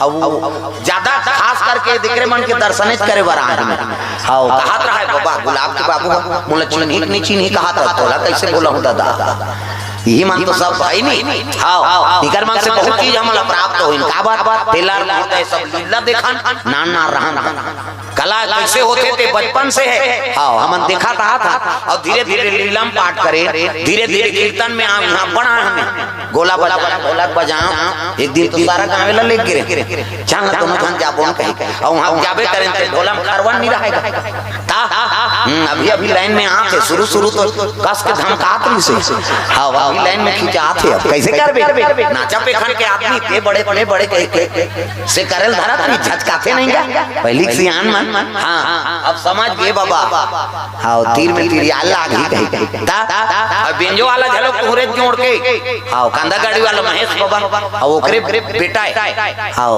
अब वो ज्यादा खास करके दिकरे मन के दर्शने करे बर आए हन। हाँ, कहत रहा हे, बाबा, गुलाब के बाबू, मोला चिन्ही कि नहीं चिन्ही, कहत रहा, तोला कइसे बोलहूँ ददा? इही मन तो सब भाई नहीं। हाँ, इकर मन से बहुत चीज हमला प्राप्त होइन। काबर? तेला मोर दे सब लीला देखन, नान नान रहन। कला कइसे होथे ते बचपन से हे। हाँ, हमन देखत आत हन, अउ धीरे-धीरे लीला म पाठ करे, धीरे-धीरे कीर्तन में आए, इहाँ बड़ा हमें गोला बजा, ढोलक बजा। एक दिन तो सारा गाँव ला लेके गे रहे, चल दोनों झन जाबो न कही, अउ उहाँ जाबे करेन ते ढोला म खरवन नहीं रहेगा। ता, हम्म, अभी, अभी लाइन में आत हे, शुरू, शुरू तो कस के धमकात रहिस हे। हाँ, अभी लाइन में खिंचात हे, अब कइसे करबे? नाचा पेखन के आदमी, ते बड़े, ते बड़े कह के, से करे ल धरत नहीं, झचकाथे नहीं गा। पहिली के सियान मन, हाँ, अब समझ गे बाबा। हाँ, तीर में तीर यार लाग ही कही। ता, अब बेंजो वाला घलो तुँहरे जोड़ के, हाँ, कांदा गाड़ी वाला महेश बाबा, अउ ओकरे बेटा हे। हाँ,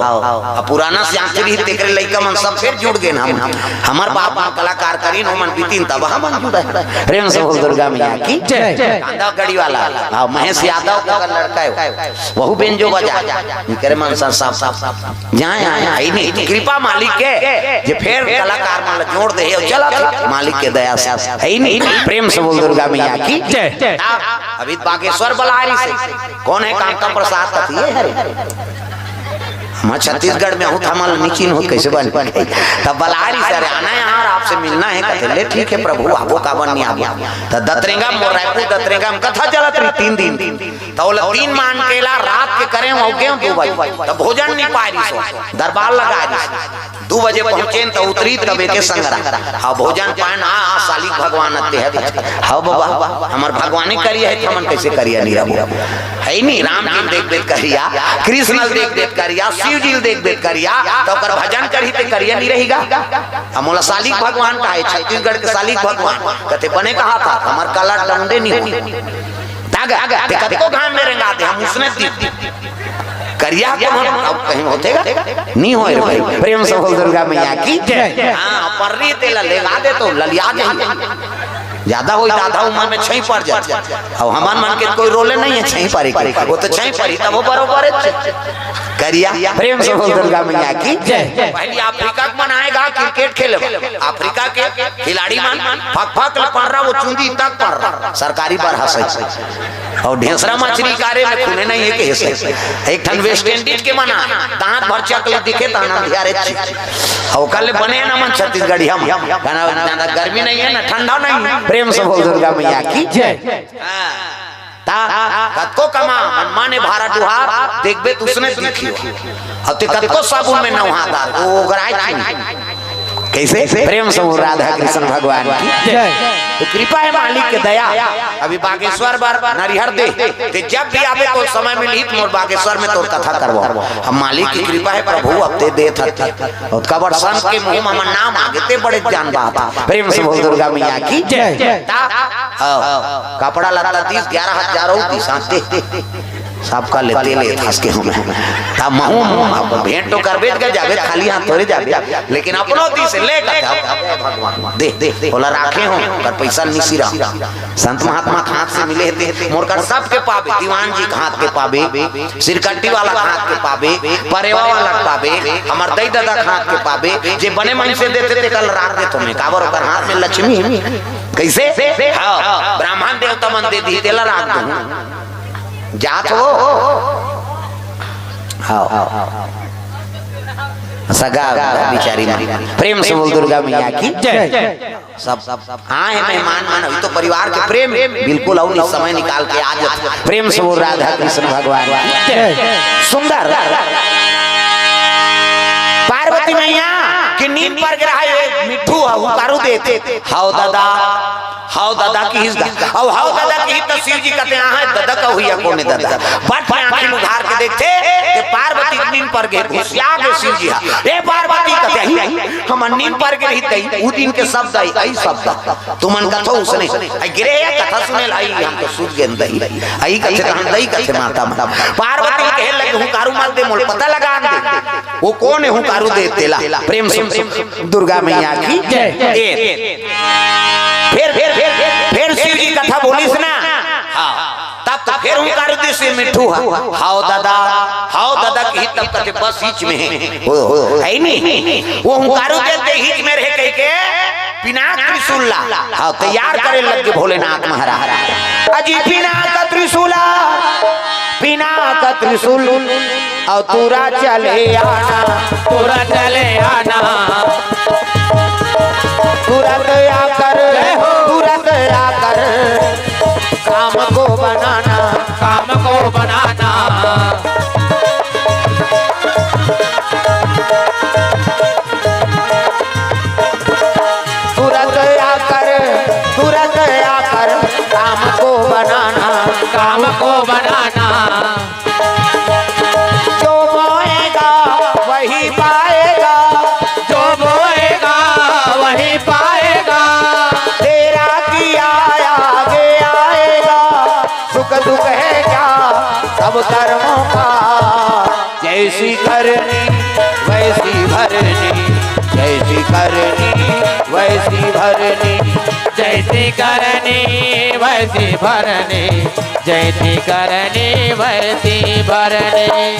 अब पुराना सियान रहिस, तेकरे लइका मन सब फेर जुड़ गे हम। हमर बाप मन कलाकार करिन, ओमन बीतिन, तब हमन जुड़े। प्रेम से बोल दुर्गा मैया की जय। कांदा गाड़ी वाला, हाँ, महेश यादव के लड़का हे, वहू बेंजो बजा, इकरे मन सन सब जाए आए, है नहीं, कृपा मालिक के, जे फेर कलाकार मन ला जोड़ दे हे, चलत हे मालिक के दया से, है नहीं। प्रेम से बोल दुर्गा मैया की जय। अभी बागेश्वर बलारी से, कोन हे? कामका प्रसाद कथी हे? हरे, हम छत्तीसगढ़ में हूँ, थमल नीचिन हो, कइसे बन? तब बलारी से, अरे, आना हे यार, आपसे मिलना हे, कथे, ले, ठीक हे प्रभु, आबो, काबर नहीं आबो। त दतरेंगा, मोर रायपुर दतरेंगा म कथा चलत रहिस तीन दिन। त ओला तीन मान केला रात के करेंव, अउ गेंव दू बजे, त भोजन नहीं पाय रहिस, दरबार लगा रहिस। दू बजे पहुंचेन त उतरिस, तब एके संग रहा। हाँ, भोजन पाएन, हाँ, हाँ, सालिक भगवान अत्ते हे। हाँ बाबा, हमर भगवाने करिया हे, त हमन कइसे करिया नहीं रहबो? है नहीं, राम जी ल देख देख करिया, कृष्ण ल देख देख करिया, शिव जी ल देख देख करिया, त ओकर भजन करही ते करिया नहीं रहिगा। अब मोला सालिक भगवान कहे, छत्तीसगढ़ के सालिक भगवान, कथे बने कहत हस, हमर कला डंडे नहीं हो। तागा, ते कतको घाम में रेंगा दे, हम उसने दी। करिया तो हम, अब कहीं होथे गा? नहीं होय रे भाई। प्रेम से बोल दुर्गा मैया की जय। हाँ, पर्री तेला लेगा दे तो ललिया जाही। ज्यादा होई त आधा उमर में छई पड़ जाथे। अब हमन मन के कोई रोले नहीं है छई पड़े के, वो तो छई पड़ी तब वो बरोबर है। करिया प्रेम से बोल दुर्गा मैया की जय। पहली अफ्रीका के मन आए गा क्रिकेट खेले, अफ्रीका के खिलाड़ी मन फक फक ले पड़ रहा, वो चूंदी तक पड़ रहा, सरकारी बर हंसे। और ढेंसरा मछली कारे में खूने नहीं है के हिस्से। एक ठन वेस्ट इंडीज के मन आ, दांत भर चक ले दिखे त आनंद यारे छी। और कल बने ना मन छत्तीसगढ़िया में। कहना ज्यादा गर्मी नहीं है ना ठंडा नहीं है। प्रेम से बोल दुर्गा मैया की जय। हाँ। ता कतको कमा, मन माने भारा डुहार, देखबे त उसने दिखी। अब ते कतको साबुन में नहा डार, वो ओगराए की नहीं। कैसे? प्रेम से बोल राधा कृष्ण भगवान की जय। तो कृपा है मालिक के दया। अभी बागेश्वर बर नरिहर दे, ते जब भी आबे तो समय मिलही त मोर बागेश्वर में तोर कथा करवाओ। अब मालिक की कृपा है प्रभु, अब ते देत हते। और कबर संत के मुंह में हमर नाम आगे ते बड़े जान बात। प्रेम से बोल दुर्गा मैया की जय। ता, आओ, कपड़ा लत्ता दीस, ग्यारह हजार और दीस, हाँ, दे। सबका लेते ले फंस के हूँ मैं। ता महूँ, अब भेंट तो करबे के जाबे, खाली हाथ थोड़े जाबे, लेकिन अपनो दीस ले कर जाओ। भगवान, दे, दे, बोला राखे हूँ, पर पैसा नहीं सिरा। संत महात्मा के हाथ से मिले थे, मोर कर सबके पाबे, दीवान जी के हाथ के पाबे, सिरकट्टी वाला के हाथ के पाबे, परेवा वाला के पाबे, हमर दई ददा के हाथ के पाबे, जे बने मन से देथे ते कल राख देथों मैं, काबर ओकर हाथ में लक्ष्मी हे। कैसे? हाँ, ब्राह्मण देवता मन दे दी, तेला राख दूँ। जात हो? हाँ। सगा बिचारी मन। प्रेम से बोल दुर्गा मैया की जय। सब, सब आए हैं मेहमान मन, अभी तो परिवार के प्रेम बिल्कुल, और नहीं समय निकाल के आ जाते। प्रेम से बोल राधा कृष्ण भगवान की जय। सुंदर पार्वती मैया के नींद पर गिरा है, मिट्ठू हुंकारू देते, "हाओ दादा, हाओ दादा" किहिस गा। अब "हाओ दादा" किहिस त शिव जी कहते, "हाँ, दादा का हुई है, कौन है दादा?" बट आंखी उघार के देखते, ते पार्वती नींद पर गए, घुसिया गए शिव जी हा। "ए पार्वती" कहते, "ही, हम नींद पर गिरही तई, उ दिन के शब्द आई, आई शब्द।" तुमन कथो उसने, आई गिरे या कथा सुने लाई, हम तो सूझ गए दही। आई कथे त हम दही कथे माता मन। पार्वती कहे लगे, "हुंकारू मत दे, मोल पता लगा दे। वो कौन है हुंकारू दे तेला?" प्रेम से दुर्गा मैया की जय। ए, फिर, फिर, फिर, फिर शिव जी कथा बोलिस ना। हाँ। तब तो फिर हुंकारू देस मिट्ठू हा। "हाओ दादा, हाओ दादा" किहिस तब कहते बस बीच में है। हो, हो, हो। है ही नहीं। वो हुंकारू देते बीच में रहे कह के पिनाक त्रिशूल ला। हाँ, तैयार करे लग गए भोलेनाथ महाराज। अजी पिनाक त्रिशूला, पिनाक त्रिशूल, और तुरा चले आना, तुरा चले आना। तुरंत आकर, जय हो। तुरंत आकर काम को बनाना, काम को बनाना। तुरंत आकर, तुरंत आकर काम को बनाना, काम को बनाना। जो बोएगा वही पाएगा, जो बोएगा वही पाएगा। तेरा किया आगे आएगा, सुख दुख है क्या सब कर्मों का। जैसी करनी वैसी भरनी, जैसी करनी वैसी भरनी, जैसी करनी वैसी भरनी, जैसी करनी वैसी भरनी।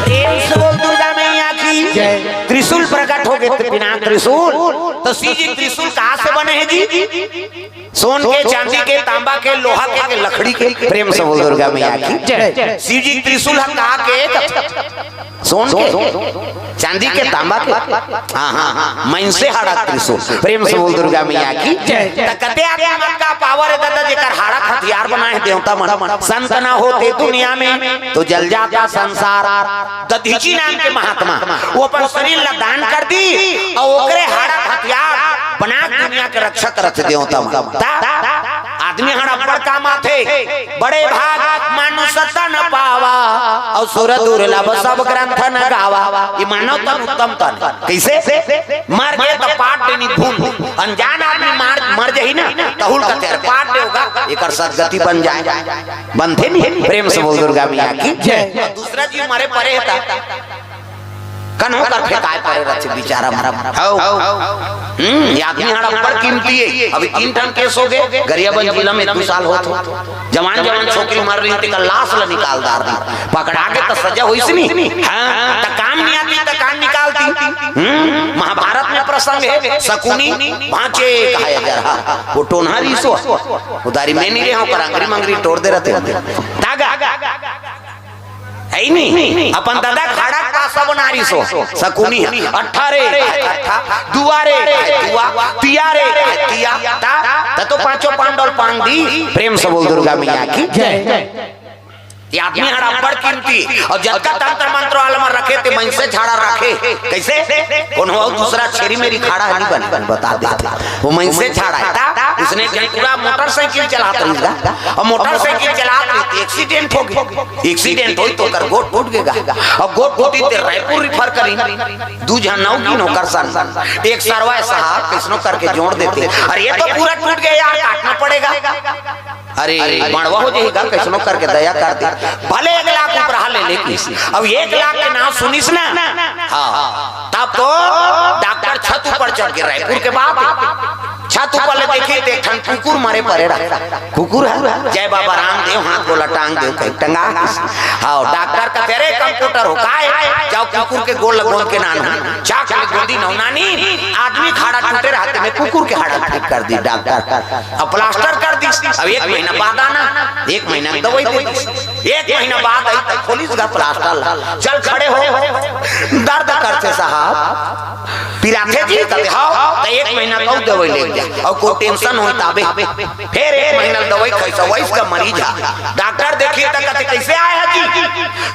प्रेम से बोल दुर्गा मैया की जय। त्रिशूल प्रकट हो गए, पिनाक त्रिशूल। तो शिव जी त्रिशूल कहाँ से बने हैं जी? सोन के, चांदी के, तांबा के, लोहा के, के लकड़ी के। प्रेम से बोल दुर्गा मैया की जय। शिव जी त्रिशूल हम कहा के? सोन के, चांदी के, तांबा के। हाँ, हाँ, हाँ, मनसे हाड़ा त्रिशूल। प्रेम से बोल दुर्गा मैया की जय। त कते आदमी मन का पावर है दादा, जेकर हाड़ा हथियार बनाए देवता मन। संत ना होते दुनिया में तो जल जाता संसार। दधीची नाम के महात्मा, वो अपन शरीर ला दान कर दी और ओकरे हाड़ा हथियार बना के दुनिया के रक्षा करत देवता मन। ता आदमी हाड़ा बड़ काम आथे, बड़े भाग मानुष तन पावा, और सुर दुर्लभ सब ग्रंथ न गावा। ये मानव तन उत्तम तन। कैसे? मर गए तो पाट देनी धुन। अनजान आदमी मार, मर जाही ना, तहुल का तेरे पाट दे होगा, एकर सदगति बन जाए। बनथे नहीं? प्रेम से बोल दुर्गा मैया की जय। और दूसरा जी मरे परे था, कन्हो कर फेंकाय परे रथे बिचारा मन। हव। हम्म, ये आदमी हा अब्बड़ कीमती हे। अभी तीन ठन केस हो गे, गरियाबंद जिला में दू साल होत हे। जवान जवान छोकरी मर रही, तेकर लाश ल निकाल डार दी। पकड़ा गे त सजा होइस नी। हाँ, त काम नइ आती त कान निकालती। हम्म, महाभारत में प्रसंग हे, शकुनी बाँचे कहाय जरहा। वो टोनहा रिहिस हो, उधारी में नइ रेहे, ओकर अंगरी मंगरी टोर दे रथे। तागा। हे नी? अपन ददा खाड़ा के पासा बना रिहिस हो। शकुनी हे। अट्ठा रे, अट्ठा। दुआ रे, दुआ। तिया रे, तिया। ता, ता तो पाँचों पांडव ल पांग दी। प्रेम से बोल दुर्गा मैया की जय। ये आदमी हा अब्बड़ कीमती। अउ जतका तंत्र मंत्र वाला मन रखे, ते मइनसे झाड़ा रखे। कइसे? कोनो अउ दूसरा छेरी मेरी खाड़ा नइ बने, बता देथे। वो मइनसे झाड़ा हे। ता, उसने एक झन पूरा मोटरसाइकिल चलात रहिस गा। अउ मोटरसाइकिल चलात रहिस, एक्सीडेंट हो गे। एक्सीडेंट होइस त ओकर गोड़ टूट गे गा। अउ गोड़ टूटिस ते रायपुर रिफर करिन। दू झन नवगिन ओकर संग। एक सरवा हे साहब, कइसनो करके जोड़ देते। अरे ये तो पूरा टूट गे यार, काटना पड़ेगा। अरे मड़वा हो जाही गा, कइसनो करके दया कर दे। भले एक लाख उपराहा ले ले किस। अब एक लाख के नाम सुनिस ना। हाँ। तब तो डॉक्टर छत ऊपर चढ़ गे, रायपुर के बात। छत ऊपर ले देखिस ते एक ठन कुकुर मरे परे रहा। कुकुर हे, जय बाबा रामदेव, हाथ गोला टांग देव, कहीं टंगा। हाँ, डॉक्टर कथे, "अरे कंपाउंडर हो, काय? जाव कुकुर के गोड़ ल गोंद के आनव।" जाके ले गोंदिस नव नानिन, आदमी के हाड़ा टूटे रहा ते में कुकुर के हाड़ा ठीक कर दिस डॉक्टर। अब प्लास्टर कर दिस। अब एक महीना बाद आना, एक महीना के दवाई दे दिस। एक महीना बाद आइस त खोलिस गा प्लास्टर ला। चल खड़े हो, दर्द करथे साहब, पिराथे जी, कथे, "हव।" त एक महीना के अउ दवाई लेके जा, अउ कोई टेंशन होही ताबे। फेर एक महीना के दवाई खाइस, वइस का मरीज हा। डॉक्टर देखिस त कथे, "कइसे आय हा जी?"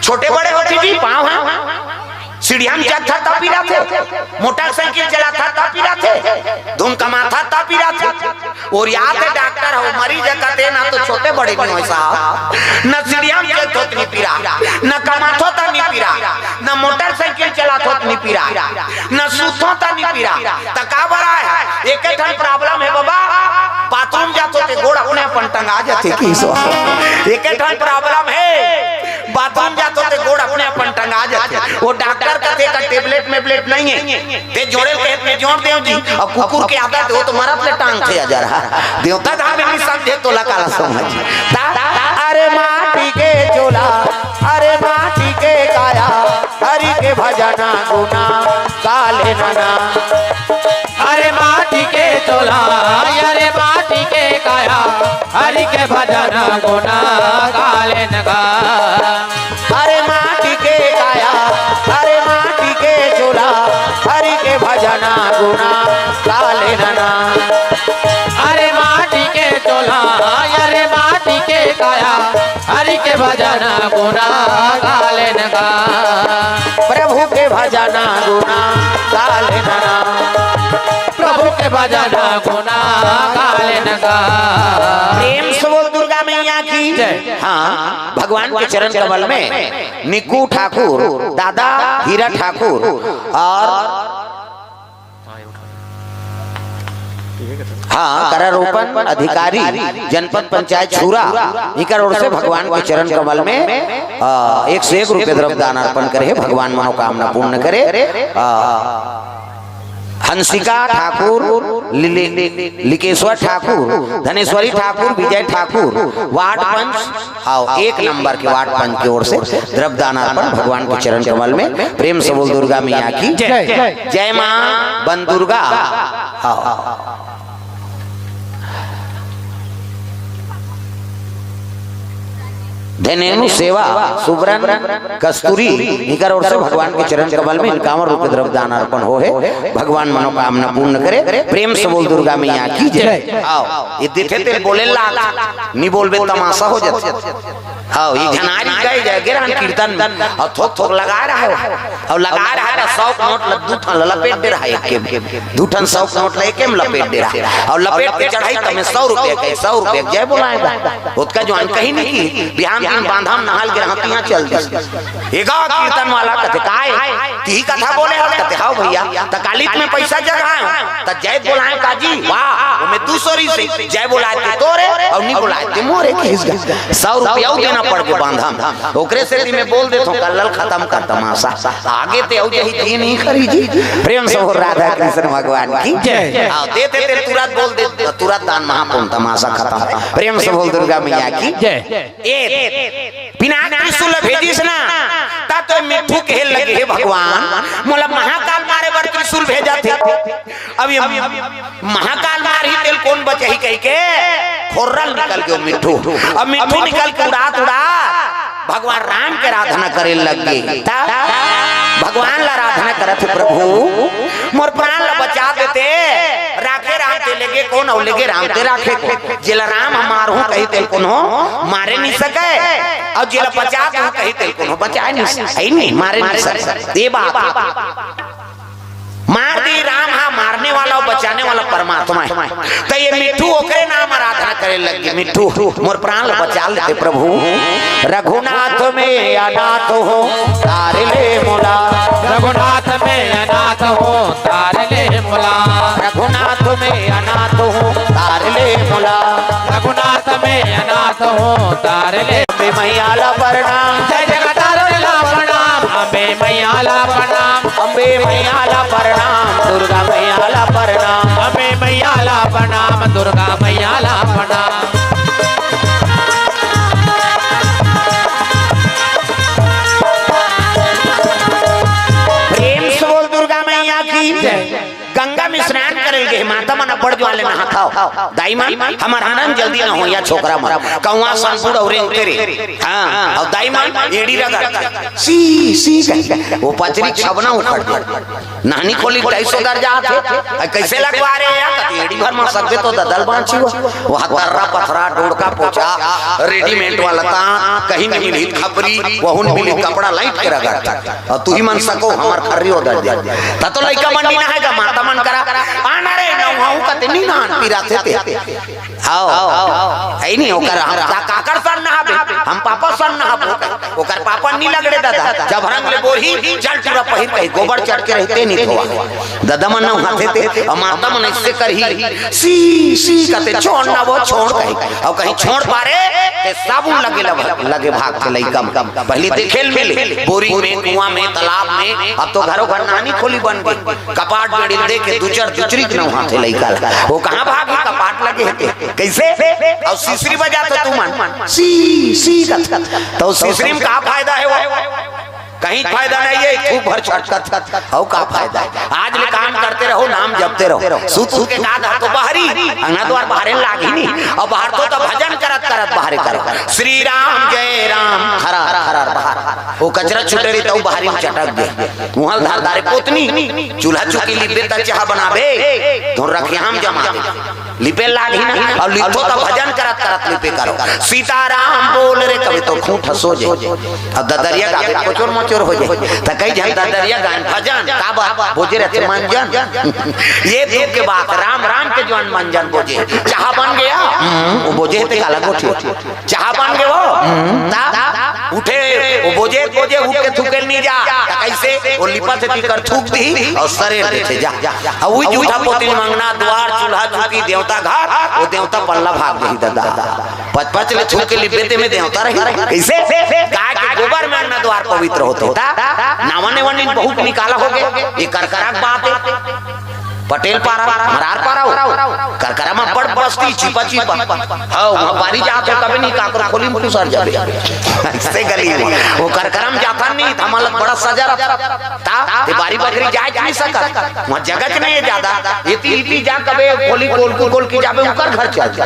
"छोटे बड़े होथे जी, पाँव हा।" सीढ़िया में चढ़थस त पिराथे, मोटरसाइकिल चलाथस त पिराथे, धुन कमाथस त पिराथे। अउ याद हे डॉक्टर हो, मरीज हे कथे ना तो छोटे बड़े नइ होय साहब, न सीढ़िया में चढ़थों त नइ पिरा, न कमाथों त नइ पिरा, न मोटरसाइकिल चलाथों त नइ पिरा, न सूतथों त नइ पिरा, त काबर आय? एके ठन प्रॉब्लम हे बाबा, बाथरूम जाथों ते गोड़ अपने अपन टंगा जाथे किस। एके ठन प्रॉब्लम हे, बाथरूम जाथों ते गोड़ अपने अपन टंगा जाथे। वो डॉक्टर कथे का टेबलेट मेबलेट नइ हे, ते जोड़े ल कहे त में जोड़ देव जी। अब कुकुर के आदत हे, वो तो मरत ले टांगथे अजरहा। देवता धाम में नइ समझे त ओला काला समझही। ता, अरे माटी के चोला, अरे माटी के काया, हरि के भजन गुना गा लेना ना। अरे माटी के चोला, अरे माटी के काया, हरि के भजन गुना गा लेना गा। अरे माटी के काया, अरे माटी के चोला, हरि के भजन गुना गा लेना ना। अरे माटी के चोला, अरे माटी के काया, हरि के भजन गुना गा लेना गा। प्रभु के भजन गुना गा लेना ना। प्रभु के भजन गुना गा लेना गा। प्रेम से बोल दुर्गा मैया की जय। हाँ, भगवान के चरण कमल में निक्कू ठाकुर, दादा हीरा ठाकुर अउ हाँ, करारोपण अधिकारी, जनपद पंचायत छुरा, इकर ओर से भगवान के चरण कमल में, अ, एक सौ एक रुपये द्रव्य दान अर्पण करे हे, भगवान मनोकामना पूर्ण करे। अ, हंसिका ठाकुर, लिले-, लिकेश्वर ठाकुर, धनेश्वरी ठाकुर, विजय ठाकुर, वार्ड पंच, हाँ, एक नंबर के वार्ड पंच के ओर से द्रव्य दान अर्पण भगवान के चरण कमल में। प्रेम से बोल दुर्गा मैया की जय। जय माँ बन दुर्गा। हाँ। धनेनु सेवा, सुबरन, कस्तूरी, इकर ओर से भगवान के चरण कमल में इक्यावन रुपये द्रव्य दान अर्पण होहे। भगवान मनोकामना पूर्ण करे। प्रेम से बोल दुर्गा मैया की जय। आओ, ये देखे तेल बोले लाग, नहीं बोलबे तमाशा हो जाता। हाँ, ये झनारी गए जाए गिरहन कीर्तन में, अउ थोक थोक लगा रहा है, अउ लगा रहा है, सौ के नोट ल दू ठन ल लपेट दे रहा है, एक के दू ठन सौ के नोट ल एक में लपेट दे रहा है, अउ लपेट के चढ़ाई तमें सौ रुपये के, सौ रुपये के जय बोलाएगा। ओतका जुवान कहीं नहीं कि बिहान दिन बांधा म नहा ल गे रहंव, तिहां चल दिस। ए गा कीर्तन वाला कथे, "काय? तिही कथा बोले हस?" कथे, "हव भइया।" "त काली त में पइसा जगाएंव, त जैत बोलाएंव काजी, वाह, ओमे दू सौ रिहिसे, जय बोलाए ते तोरे, अउ नी बोलाए ते मोरे," कहिस गा। सौ रुपया अउ देना पड़ गे बांधा म। ओकरे सेती में बोल देथंव, कल्ला ल खतम कर तमासा। आगे ते अउ जही जी नी करी जी। प्रेम से बोल राधा कृष्ण भगवान की जय। हाँ, देथे ते तुरंत बोल दे, तुरंत दान महापुण्य, तमासा खतम। प्रेम से बोल दुर्गा मैया की जय। ए, पिनाक त्रिशूल भेजिस ना, त तो मिट्ठू कहे लगे, "हे भगवान, मोला महाकाल मारे बर त्रिशूल भेजथे।" अब ये महाकाल मारही तेला कोन बचाही कहिके खोर्रा ल निकल गे मिट्ठू। अब मिट्ठू निकल के उड़ात उड़ात भगवान राम के आराधना करे लग गे। त भगवान ला आराधना करत हे, "प्रभु, मोर प्राण ला बचा देते, राखे राम ते लेगे कोन, अउ लेगे राम ते राखे कोन। जेला राम ह मारहूं कही तेला कोनो मारे नी सकय, अउ जेला बचा दूं कही तेला कोनो बचाए नी सकय, हे नी, मारे नी सकय।" ए बात मार दी राम हा, मारने वाला अउ बचाने वाला परमात्मा हे। त ये मिट्ठू ओकरे नाम आराधना करे लग गे, "मिट्ठू, मोर प्राण ल बचा लेते प्रभु।" रघुनाथ में अनाथ हूँ, तार ले मोला। रघुनाथ में अनाथ हूँ, तार ले मोला। रघुनाथ में अनाथ हूँ, तार ले मोला। रघुनाथ में अनाथ हूँ, तार ले। अम्बे मैया ला प्रणाम। जय जगतारण ला प्रणाम, अम्बे मैया ला प्रणाम। अम्बे मैया ला प्रणाम, दुर्गा मैया ला प्रणाम। अम्बे मैया ला प्रणाम, दुर्गा मैया ला प्रणाम। प्रेम से बोल दुर्गा मैया की जय। गंगा में स्नान करे ल गे, माता मन अब्बड़ जुवार ले नहात हव। दाई मन, हमर आना न जल्दी नहोइया छोकरा मन। कौवा सन बूढ़ अउ रेंगते रे। हाँ, अउ दाई मन एड़ी रगड़। सी, सी कहि। ओ पचरी छबना उखड़ गे। नहानी खोली ढाई सौ दर्जा आथे। अ, कइसे लगवा रे या? कति एड़ी भर म सकबे तो ददल बाँची हो। वहाँ तर्रा पथरा, डोड़का पोछा, रेडीमेड वाला ताँत, कहीं नहीं मिली खपरी, वहू नहीं मिली कपड़ा लाइट के रगड़। अउ तुही मन सको, हमर खर्री ओदर दे। त तो लइका मन नी नहाय गा, माता मन करा, "आना रे, नहाहूँ कते नी नहान, पिराथे ते।" हव, हव, हव। हे नी, ओकर हम का-, काकर सन नहाबे? हम पापा सन नहाबो। ओकर पापा नी लगड़े ददा। जब रंग ले बोरही, जल टूरा पहिर कही, गोबर चढ़ के रहिते नी धोवा। ददा मन नहाथे ते, अउ माता मन अइसे करही, "सी, सी," कते, "छोड़ ना वो, छोड़," कही। अउ कहीं छोड़ पारे, ते साबुन लगे लग-, लगे भाग के लइका मन। पहली देखे ल मिले, बोरी में, कुआं में, तालाब में, अब तो घरो घर नहानी खोली बन गे। कपाट बेड़ी ल देखे, दुचर दुचरी के नहाथे लइका ल। ओ कहाँ भागी, कपाट लगे हे ते। कइसे? अउ सिसरी बजात हो तुमन। सी, सी कत। त सिसरी म का फायदा हे वो? कहीं फायदा नहीं हे, थूक भर छटकत। अउ का फायदा हे? आज ले काम करते रहो, नाम जपते रहो। सुत उठ के का धरथो बहरी, अंगना द्वार बहारे लागही नी। अउ बहारथो त भजन करत करत बहारे करो। श्री राम जय राम, खरार, खरार बहार। ओ कचरा छूटे रही त ओ बहरी म चटक गे। उहाँ ल धर डारे पोतनी, चूल्हा चौकी लिपबे त चाहा बनाबे, धुन रखिया म जमा दे। लिपे लागही ना, अउ लिपथो त भजन करत करत लिपे करो। सीताराम बोल रे, कभी तो खूंट ह सो जाय। अउ ददरिया गाबे, कोचोर मोचोर हो जाय। त कई झन ददरिया गान भजन, का बात, बोजे रथे मंजन। ये दुख के बात, राम राम के जवान मंजन बोजे। चाहा बन गया, हम्म, ओ बोजे हे ते काला गोठियाथे। चाहा बन गे वो? हम्म। ता उठे, ओ बोजे, बोजे उठ के थूके ल नी जा। ता कइसे? ओ लिपथे तेकर थूक दिही अउ सरेर देथे जा। अउ उही जूठा पोती म अंगना द्वार, चूल्हा चौकी, देवता घर, ओ देवता पल्ला भाग जाही ददा। पच पच ले थूक के लिपबे ते में देवता रही। कइसे? गाय के गोबर में अंगना द्वार पवित्र होथे। ता नावा नेवा नीन बहुत निकाला होगे। ये करकरा के बात हे। पटेल पारा, मरार पारा हो। करकरा म बड़ बस्ती, चिपा चिपा। हव, वहाँ बारी जात हो, कभी नहीं काकर खोली म खुसर जाबे। अइसे गली में। ओ करकरा म जाथन नहीं, त हमन ल बड़ा सजा रहिथे। ता, ते बारी बखरी जाय नी सकत। वहाँ जगह च नहीं हे जादा। एती, एती जा कबे खोली कोलकी, कोलकी जाबे, ओकर घर चल जा।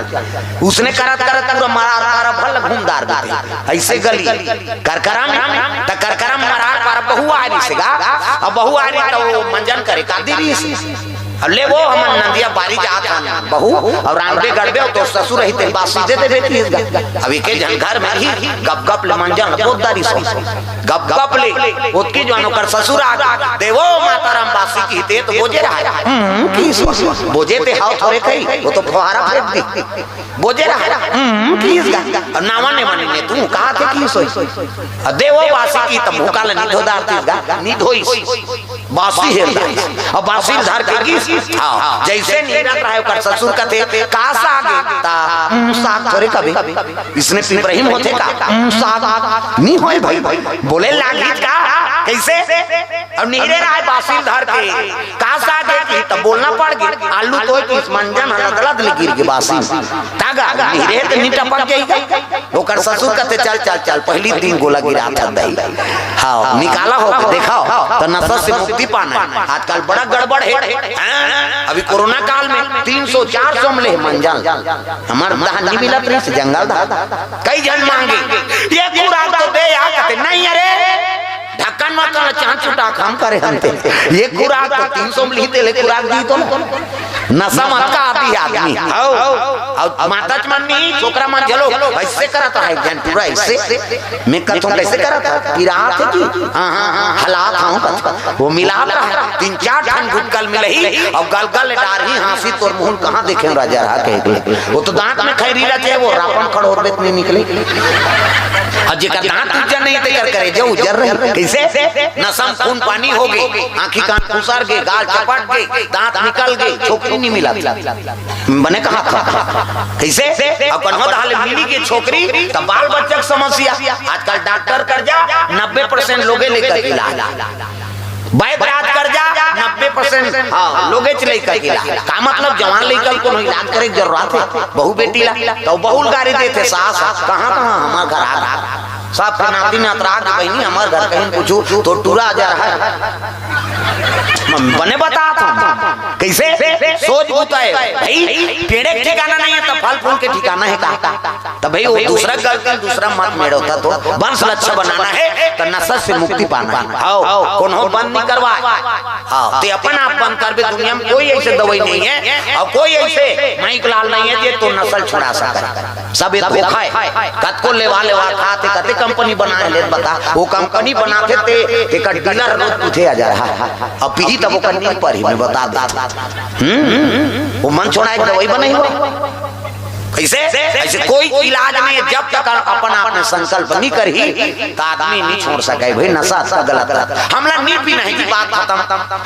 उसने करत, करत पूरा मरार पारा भर ल घूम डार देथे। अइसे गली। करकरा म, त करकरा म मरार पारा बहू आय रहिसे गा। अब बहू आय रही त ओ मंजन करे का दी रहिसे। अब ले वो हमन नंदिया बारी जात हन बहू, अउ रांधबे गढ़बे अउ तोर ससुर रहिते बासी दे देबे कि अब एके झन घर में ही गप गप ले मंजन ल पोत डारिस हो। गप गप ले ओतकी जुवार ओकर ससुर आ गे, देवो माता राम बासी किहिते तो बोजे रहय। हम्म, किहिस बोजे ते हव थोरे कही, वो तो फोहारा फेंक दिस। बोजे रहय, हम्म, किहिस गा। अब नावा ने माने ने तू कहा थे किहिस होही। अब देवो बासी किहिस त मुहूं ल नी धो डारतिस गा, नी धोइस। बासी हे ल डारिस। अब बासी ल धर के गिस। हाँ, जइसे निहिरत रहय ओकर ससुर कथे, "का साग ए?" त, "हम्म, साग थोरे कबे।" इसने पिपरहिम होथे का? "हम्म, साग।" नी होय भई, बोले लागिस का? कइसे? अब निहिरे रहय बासी ल धर के, "का साग ए?" किहिस त बोलना पड़ गे। आलू तोय किहिस, मंजन ह लदलद ले गिर गे बासी म। त गा, निहिरे त नी टपक जाही गा। ओकर ससुर कथे, "चल, चल, चल, पहिली दिन गोला गिराथन दई। हाँ, निकाला हो के देखाव, त नशा से मुक्ति पाना हे। आजकल बड़ा गड़बड़ हे। हाँ, अभी कोरोना काल में तीन सौ चार सौ म ले मंजन। हमर धान नी मिलत रहिस, जंगल धान। कई झन मांगे, ये खुराक तो दे यार," कथे, "नहीं, अरे, ढक्कन वक्कन ल चांच छुटा काम करे हन ते। ये खुराक तो तीन सौ म लिही ते ले खुराक दिही तो ना।" नशा म अतका आदी हे आदमी। हव। अउ माताच मन नी, छोकरा मन घलो, "अइसे करत रहय एक झन टूरा अइसे।" मैं कथों, "कइसे करत हे?" "पिरात हे जी।" "हाँ, हाँ, हाँ, हलात हंव," कथे। वो मिलात रहय, तीन चार ठन घुटका ल मिलही, अउ गल गल ले डारही, हाँसही, "तोर मुहूं ल कहाँ देखेंव राजा रहा," कहिके। वो तो दांत में खैरी रहिथे, वो रापन खड़ोरबे त नी निकले। अउ जेकर दांत उज्जर नहीं, तेकर करेजा उज्जर रही। कइसे? नशा म खून पानी हो गे, आंखी कान खुसर गे, गाल चपट गे, दांत निकल गे, छोकरी नी मिलत। बने कहा था। कइसे? अब कन्हो तहां ले मिली गे छोकरी, त बाल बच्चा के समस्या। आजकल डॉक्टर कर जा, नब्बे परसेंट लोगे लइका के इलाज। वैद्य राज कर जा, नब्बे परसेंट, हाँ, लोगेच लइका के इलाज। का मतलब, जवान लइका ल कोनो इलाज करे के जरूरत हे? बहू बेटी ला, त बहू ल गारी देथे, "सास, कहाँ, कहाँ हमर घर आ गे? सबके नाती नतरा गे बहिनी, हमर घर कहीं पूछू, तो टूरा आ जा रहा है।" म-, बने बतात हंव। कइसे? सोच बुता हे। भई, पेड़े के ठिकाना नहीं हे, त फल फूल के ठिकाना हे का? त भई, वो दूसरा गलती, दूसरा मत मेड़ो था तो, वंश ल अच्छा बनाना हे, त नशा से मुक्ति पाना हे। हव, कोनो बंद नी करवाय। हव, ते अपन आप बंद करबे, दुनिया म कोई अइसे दवई नहीं हे, अउ कोई अइसे माइक लाल नहीं हे, जे तोर नशा ल छुड़ा सकय। सब ये धोखा हे। कतको लेवा, लेवा खाथे, कते कंपनी बनाय ले बता, वो कंपनी बनाथे ते, तेकर डीलर रोज पूछे आ जा रहा हे। अब पीही तब ओकर नींद परही, मैं बता देथंव। हम्म, वो मन छोड़ाय के दवई बनही हो। कइसे? अइसे कोई इलाज नहीं हे, जब तक अपन आप में संकल्प नहीं करही, त आदमी नहीं छोड़ सकय। भई, नशा अतका गलत हे। हमला नहीं पीना हे जी, बात खतम।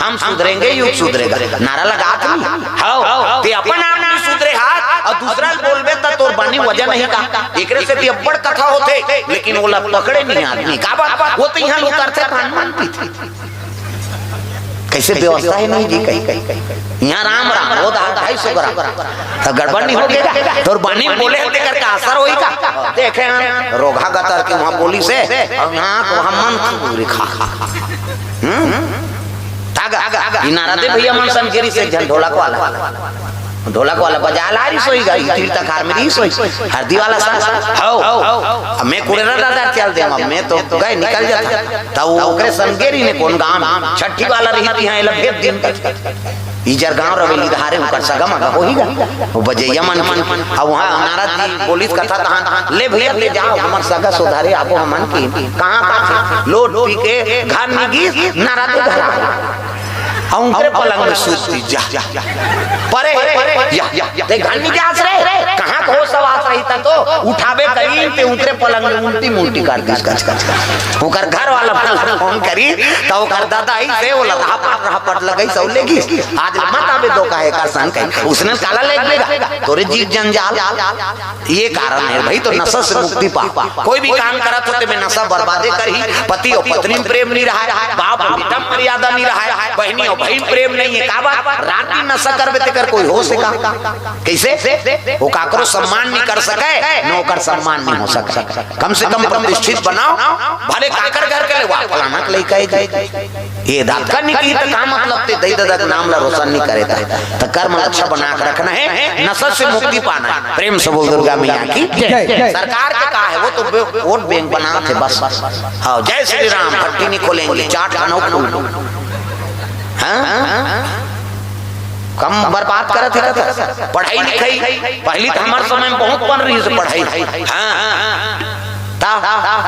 हम सुधरेंगे, युग सुधरेगा। नारा लगात नहीं। हव, ते अपन आप नहीं सुधरे हस, अउ दूसरा ल बोलबे त तोर बानी वजन नहीं का। एकरे सेती अब्बड़ कथा होथे, लेकिन ओला पकड़े नहीं आदमी। का बात? वो तो इहां ल उतरथे, भान मान पीथे। कइसे व्यवस्था हे नहीं जी, कहीं, कहीं, कहीं। इहां राम राम, वो दहा ढाई सौ ग्राम। त गड़बड़ नहीं हो गे का? तोर बानी बोले हे तेकर का असर होही का? देखे हन, रोगहा गतर के उहां बोलिस हे, अउ इहां तो हमन पूरे खा, खा। हम्म? तागा, ई नारा दे भइया मन संगेरी से एक झन ढोलक वाला। ढोलक वाला बजा ला रहिस होही गा, तीर तखार में रहिस होही। हरदी वाला संग। हव। अब मैं कुड़ेरा दादा चल देंव, अब मैं तो गए निकल जाथंव। त वो ओकरे संगेरी ने कोन गांव में छट्ठी वाला रहिस, इहां एला भेज दिन। इजर गांव रवेली धारे उकर सगा मगा होही गा। वो बजइया मन के। अब उहां नारद जी बोलिस कथा तहां, "ले भइया, ले जाव, हमर सगा सोधारे आबो हमन के।" कहां पाछे? लोट पी के घर निगिस, नारद जी घर। अउ उंकरे पलंग में सूत दिस जा। परे, या, या, ते घर निगिस रे, कहां के होस हवास रहिस त तो उठाबे करिन ते उंकरे पलंग में उल्टी मुल्टी कर दिस, कच, कच, कच। उंकर घर वाला मन फोन करिस, त उंकर ददा अइसे ओला रापट, रापट लगइस अउ लेगिस। आज मत आबे तो कहे का संग कही। उसने काला लेगबे गा, तोरे जीव जंजाल। ये कारण हे भई, तो नशा से मुक्ति पा। कोई भी काम करत हो, तेमे नशा बर्बादे करही। पति अउ पत्नी में प्रेम नहीं रहय, बाप अउ बेटा में मर्यादा नहीं रहय, बहिनी अउ भाई में प्रेम नहीं हे। का बात? रात दिन नशा करबे, तेकर कोई होस हे का? कइसे? वो काकरो सम्मान नहीं कर सकय, न ओकर सम्मान नहीं हो सकय। कम से कम प्रतिष्ठित बनाव, भले काकर घर के ले वा, फलाना के लइका हे जी। ये दातका नहीं की त का मतलब, ते दई ददा के नाम ला रोशन नहीं करे त, त कर्म ला अच्छा बना के रखना हे, नशा से मुक्ति पाना हे। प्रेम से बोल दुर्गा मैया की जय। सरकार के का हे, वो तो बे-, वोट बैंक बनाथे बस। हव, जय श्री राम, भट्टी नहीं खोलेंगे, चाट खाना खोल। हाँ? कम बर्बाद करत हे। पढ़ाई लिखाई पहली तो हमर समय में बहुत बन रही से पढ़ाई। हाँ। ता,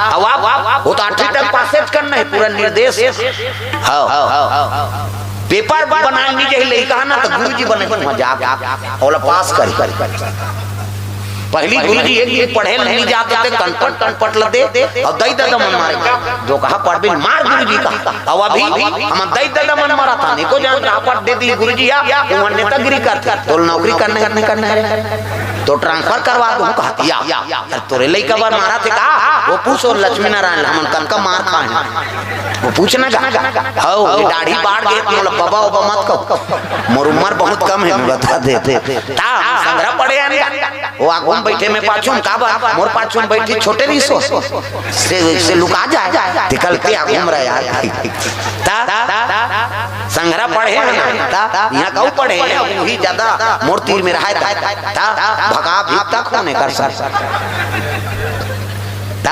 अब आप वो तो आठवीं तक पासे करना है, पूरा निर्देश। हाँ। पेपर बनाए नहीं जाही लइका ना, तो गुरुजी बने वहाँ जाके ओला पास करी। पहली गुरुजी एक दिन पढ़े नहीं जाते थे, कनपट कनपट ल दे और दई ददा मन मारे। जो कहा पढ़बे मार गुरुजी का। अब अभी हम दई ददा मन मारा था, निको जान कहा पढ़ दे दी गुरुजी या, वो नेतागिरी करते। तो नौकरी करने, करने, करने है। तो ट्रांसफर करवा दूँ कहा, या, या, तोरे लइका बर मारा थे का? वो पूछ और लक्ष्मी नारायण, हमन कनका मार खाए हैं। वो पूछ ना गा, हौ, ये दाढ़ी बाढ़ गए, मोला बबा उबा मत कहो। मोर उम्र बहुत कम है, मैं बता देते। ता, हम संघरा पढ़े हैं ना। वो आगू में बैठे, मैं पाछू में, का बा? मोर पाछू में बैठी छोटे रहिस हो। से, से लुका जाए। निकलते आगू में रह यार। ता, संघरा पढ़े हैं ना। ता, यहाँ कहूँ पढ़े हैं, वही ज्यादा मोर तीर में रहा था। ता, भगा भी तक होने कर सक। ता,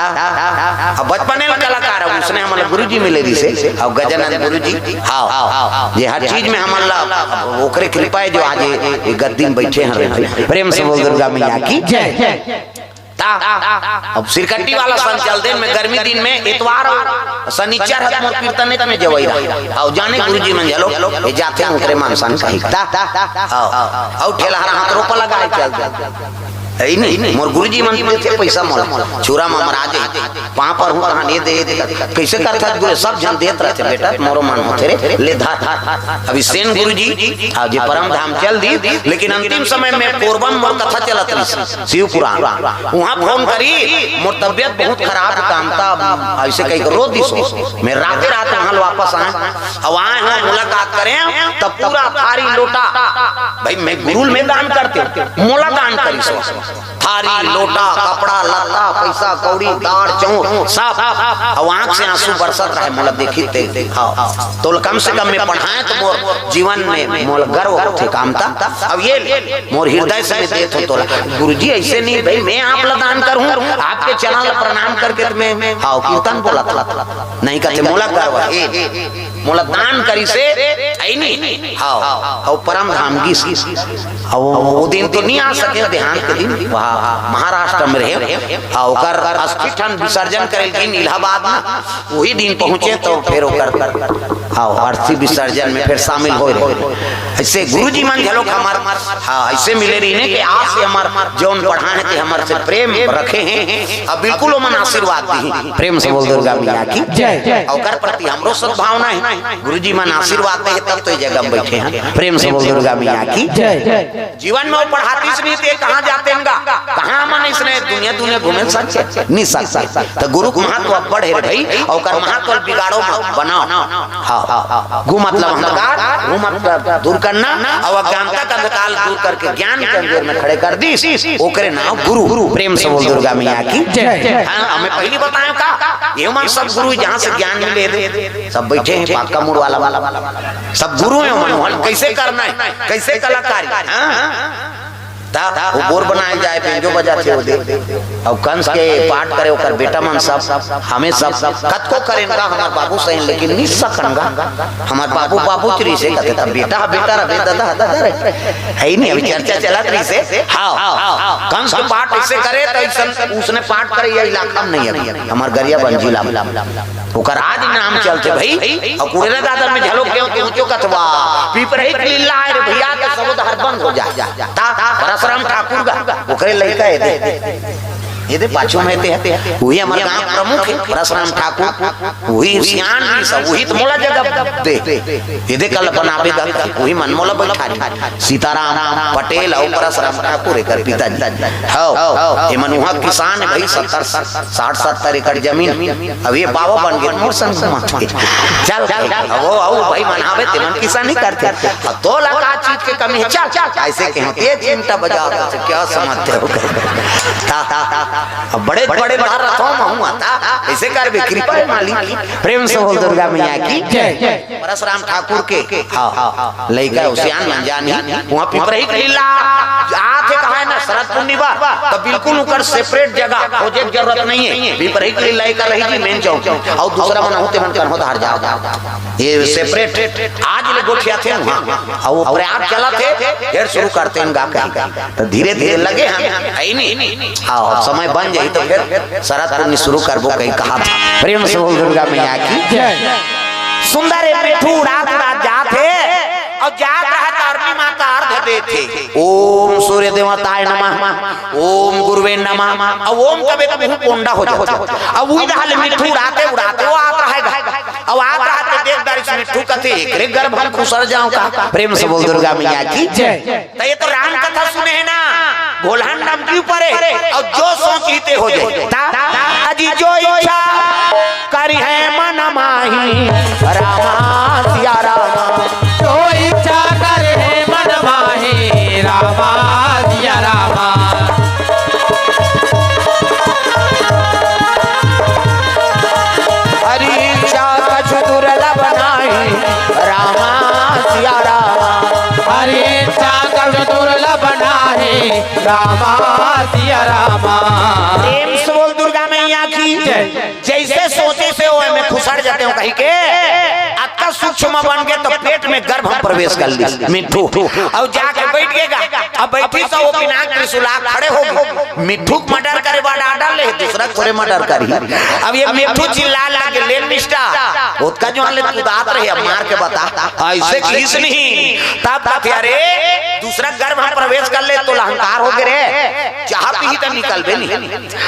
अब बचपने में कलाकार है, उसने हमला गुरुजी मिले रहिसे, और गजानंद गुरुजी, हाँ, ये हर चीज में हमला, ओकरे कृपा है जो आज ये, ये गद्दी में बैठे हैं। प्रेम से बोल दुर्गा मैया की जय। ता, अब सिरकट्टी वाला सन चल दिन में, गर्मी दिन में, इतवार और शनिचर है, मोर कीर्तन में जवई रहा। और जाने गुरुजी मन झलो, ये जाते हैं ओकरे मन सन कही। ता, हाँ, और ठेला हरा हाथ रोपा लगा चल दे। है नहीं, मोर गुरुजी मन देथे पैसा मोला, छुरा मा महाराज है, पाँव पर हूँ, कहाँ ये दे, ये दे, कैसे करथा गुरु, सब झन देत रहथे बेटा, मोरो मन होथे रे, ले धर। अभी सेन गुरुजी, आ जे परम धाम चल दी, लेकिन अंतिम समय में कोरबा में मोर कथा चलत रही, शिव पुराण, वहाँ फोन करी, मोर तबियत बहुत खराब, कामता ऐसे कही रो दिस हो, मैं राते रात वहाँ वापस आए, अब आए हो मुलाकात करें, तब पूरा थारी लोटा, भाई मैं गुरुल में दान करते, मोला दान करी सो। थारी, लोटा, कपड़ा, लत्ता, पैसा, कौड़ी, दार, चाउर, सब। अब आँख से आंसू बरसत रहे, मोला देखी ते। हाँ। तोला कम से कम मैं पढ़ाए तो मोर जीवन में मोला गर्व होथे कामता। अब ये ले, मोर हृदय से मैं देत हो तोला। गुरुजी ऐसे नहीं भाई, मैं आप ला दान करूँ, आपके चरण ला प्रणाम करके तो मैं, हाँ, कीर्तन बोला था। नहीं कहते मोला गर्व है। मोला दान करी से, ऐ नी? हाँ, हाँ, परम धाम गिस। अब वो, वो दिन तो नहीं आ सके, देहांत के दिन, वहाँ महाराष्ट्र में रहे। हाँ, ओकर अस्थि ठन विसर्जन करे दिन इलाहाबाद में, वही दिन पहुँचे तो फिर ओकर, हाँ, अर्थी विसर्जन में फिर शामिल हो रहे। ऐसे गुरुजी मन घलो हमार, हाँ, ऐसे मिले रही ने कि आज से हमार जौन बढ़ाने के हमार से प्रेम रखे हैं, अब बिल्कुल ओमन आशीर्वाद दी। प्रेम से बोल दुर्गा मैया की जय। ओकर प्रति हमरो सद्भावना है। गुरुजी मन आशीर्वाद दे तब तो ये जगह में बैठे हैं। प्रेम से बोल दुर्गा मैया की जय। जीवन में वो पढ़ातीस नहीं थे, कहाँ जाते हैं गा? कहाँ मन इसने दुनिया दुनिया घूमे सच नहीं सकता। तो गुरु के महत्व अब्बड़ है रे भाई, और ओकर महत्व बिगाड़ो मत, बनाओ। हाँ, हाँ, हाँ। गु मतलब अंधकार, गु मतलब दूर करना, और अज्ञानता का अंधकार दूर करके ज्ञान के अंधेर में खड़े कर दी, ओकरे नाम गुरु। प्रेम से बोल दुर्गा मैया की जय। हाँ, हमें पहली बताया का, ये मन सब गुरु जहाँ से ज्ञान मिले दे, सब बैठे हैं पाका मुड़ वाला वाला। सब गुरु हैं, मन मन कैसे करना है, कैसे कलाकारी। हाँ, हाँ। ता वो बोर बनाए जाए, बेंजो बजाथे वो दे। और कंस के पाठ करे ओकर बेटा मन सब, हमें सब, कतको करेन का हमार बाबू सही, लेकिन नहीं सकन गा। हमार बाबू बाबू च रही से कहते, तब बेटा, बेटा रहे, दादा, दादा रहे। है ही नहीं, अभी चर्चा चलत रही से। हाँ, कंस के पाठ ऐसे करे तो ऐसन उसने पाठ करे, ये इलाका में नहीं है अभी। हमार गरियाबंद जिला में। ओकर आज नाम चलथे भाई। और कुड़ेरा दादा में झलक के ऊंचो कथवा, पिपरही के लीला आए रे भैया, तो सब उधार बंद हो जाए। ता परसराम ठाकुर गा, ओकरे लइका है दे। ये दे पाछू में ते, वही हमार गांव प्रमुख है परसराम ठाकुर, वही सियान भी सब, वही तो मोला जगह दे। ये दे कल बनावे गा, वही मन मोला बैठा दी। सीताराम पटेल और परसराम ठाकुर एकर पिताजी। हौ, एमन उहाँ किसान है भाई, सत्तर, साठ सत्तर एकड़ जमीन। अब ये बाबा बन गए, मोर संग घुमाथे। चल, अब वो, आओ भाई, मनावे ते मन किसानी करथे। अब तोला का चीज के कमी है? चल, ऐसे कहे, ये चिमटा बजा रहे थे, क्या समझते हो? ता, ता, ता, अब बड़े, बड़े बाहर रखो, मैं हूँ, ता, ऐसे कर भी कृपा है मालिक की। प्रेम से बोल दुर्गा मैया की जय। परसराम ठाकुर के, हाँ, हाँ, लइका उसियान मन जानी, वहाँ पिपरही के लीला, आथे कहा है ना, शरद पुन्नी बर, त बिल्कुल उकर separate जगह खोजे के जरूरत नहीं है। विपरीत के लिए लइका रही जी main चौक, अउ दूसरा मन होते मन कन्हो धार जाओ। ये separate आज ले गोठियाथे उहाँ, अउ वो प्रयाग चलथे, फिर शुरू करथे गा कही। त धीरे-धीरे लगे हैं, है नहीं? हाँ, समय बन जाही त फिर शरद पुन्नी शुरू करबो कही कहा था। प्रेम से बोल दुर्गा मैया की जय। सुंदर ए मिट्ठू उड़ात उड़ात जात हे, अउ जात रहत अरनी माता अर्घ देथे। ओम सूर्य देवताय नमः, ओम गुरुवे नमः, अउ ओम कबे त मुंह पोंडा हो जाथे। अउ उही डहर ले मिट्ठू उड़ाते उड़ाते वो आत रहेगा। अउ आत रहत देख डारिस मिट्ठू कथे, "एकरे गर्भ म खुसर जांव का?" प्रेम से बोल दुर्गा मैया की जय। त ये तो राम कथा सुने हे ना, भोलहन डमकी परे, अउ जो सोचही ते हो जाय। ता अजी जो इच्छा करिहैं मन माही, रामा सिया रामा। जो इच्छा करिहैं मन माही, रामा सिया रामा। हरि इच्छा कछु दुर्लभ नाहीं, रामा सिया रामा। हरि इच्छा कछु दुर्लभ नाहीं, रामा सिया रामा। प्रेम से बोल दुर्गा मैया की जय। जैसे सोचे से वो में खुसर जाते हो कही के, अतका सूक्ष्म बन के तो पेट में गर्भ में प्रवेश कर ली मिट्ठू। अउ जाके बैठ गे गा। अब बैठी त वो पिनाक त्रिशूल आ खड़े हो गे। मिट्ठू के murder करे बर order ले, दूसरा के थोरे murder करही। अब ये मिट्ठू चिल्ला लगे, "ले मिस्टर, ओतका जुवान ले कुदात रहे, अब मार के बता।" अइसे किहिस नहीं। तब कथे, "अरे, दूसरा गर्भ म प्रवेश कर ले त अहंकार हो गे रे, चाह पीही त निकलबे नहीं।"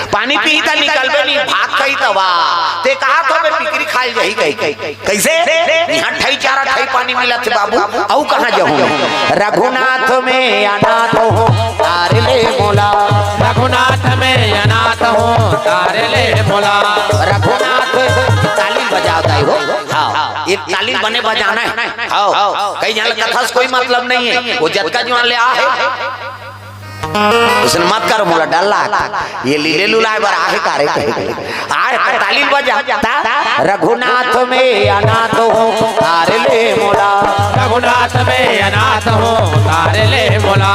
पानी पीही त निकलबे नहीं, भात खाही त वाह। ते कहा तो बे पिकरी खाय ल जाही कही, कही। कइसे? इहाँ ठई चारा ठई पानी मिलत हे बाबू, अउ कहाँ जाहूँ? रघुनाथ में अनाथ हूँ, तार ले मोला। रघुनाथ में अनाथ हूँ, तार ले मोला। रघुनाथ, ताली बजाव दाई हो। हाँ, एक ताली बने बजाना हे। हाँ, कई झन ल कथा से कोई मतलब नहीं हे, वो जतका जुवान ले आ हे। अइसन मत करो, मोला डर लागथे। ये लीले लुलाय बर आहे का रे कहे। आहे त ताली बजा। ता रघुनाथ में अनाथ हूँ, तार ले मोला। रघुनाथ में अनाथ हूँ, तार ले मोला।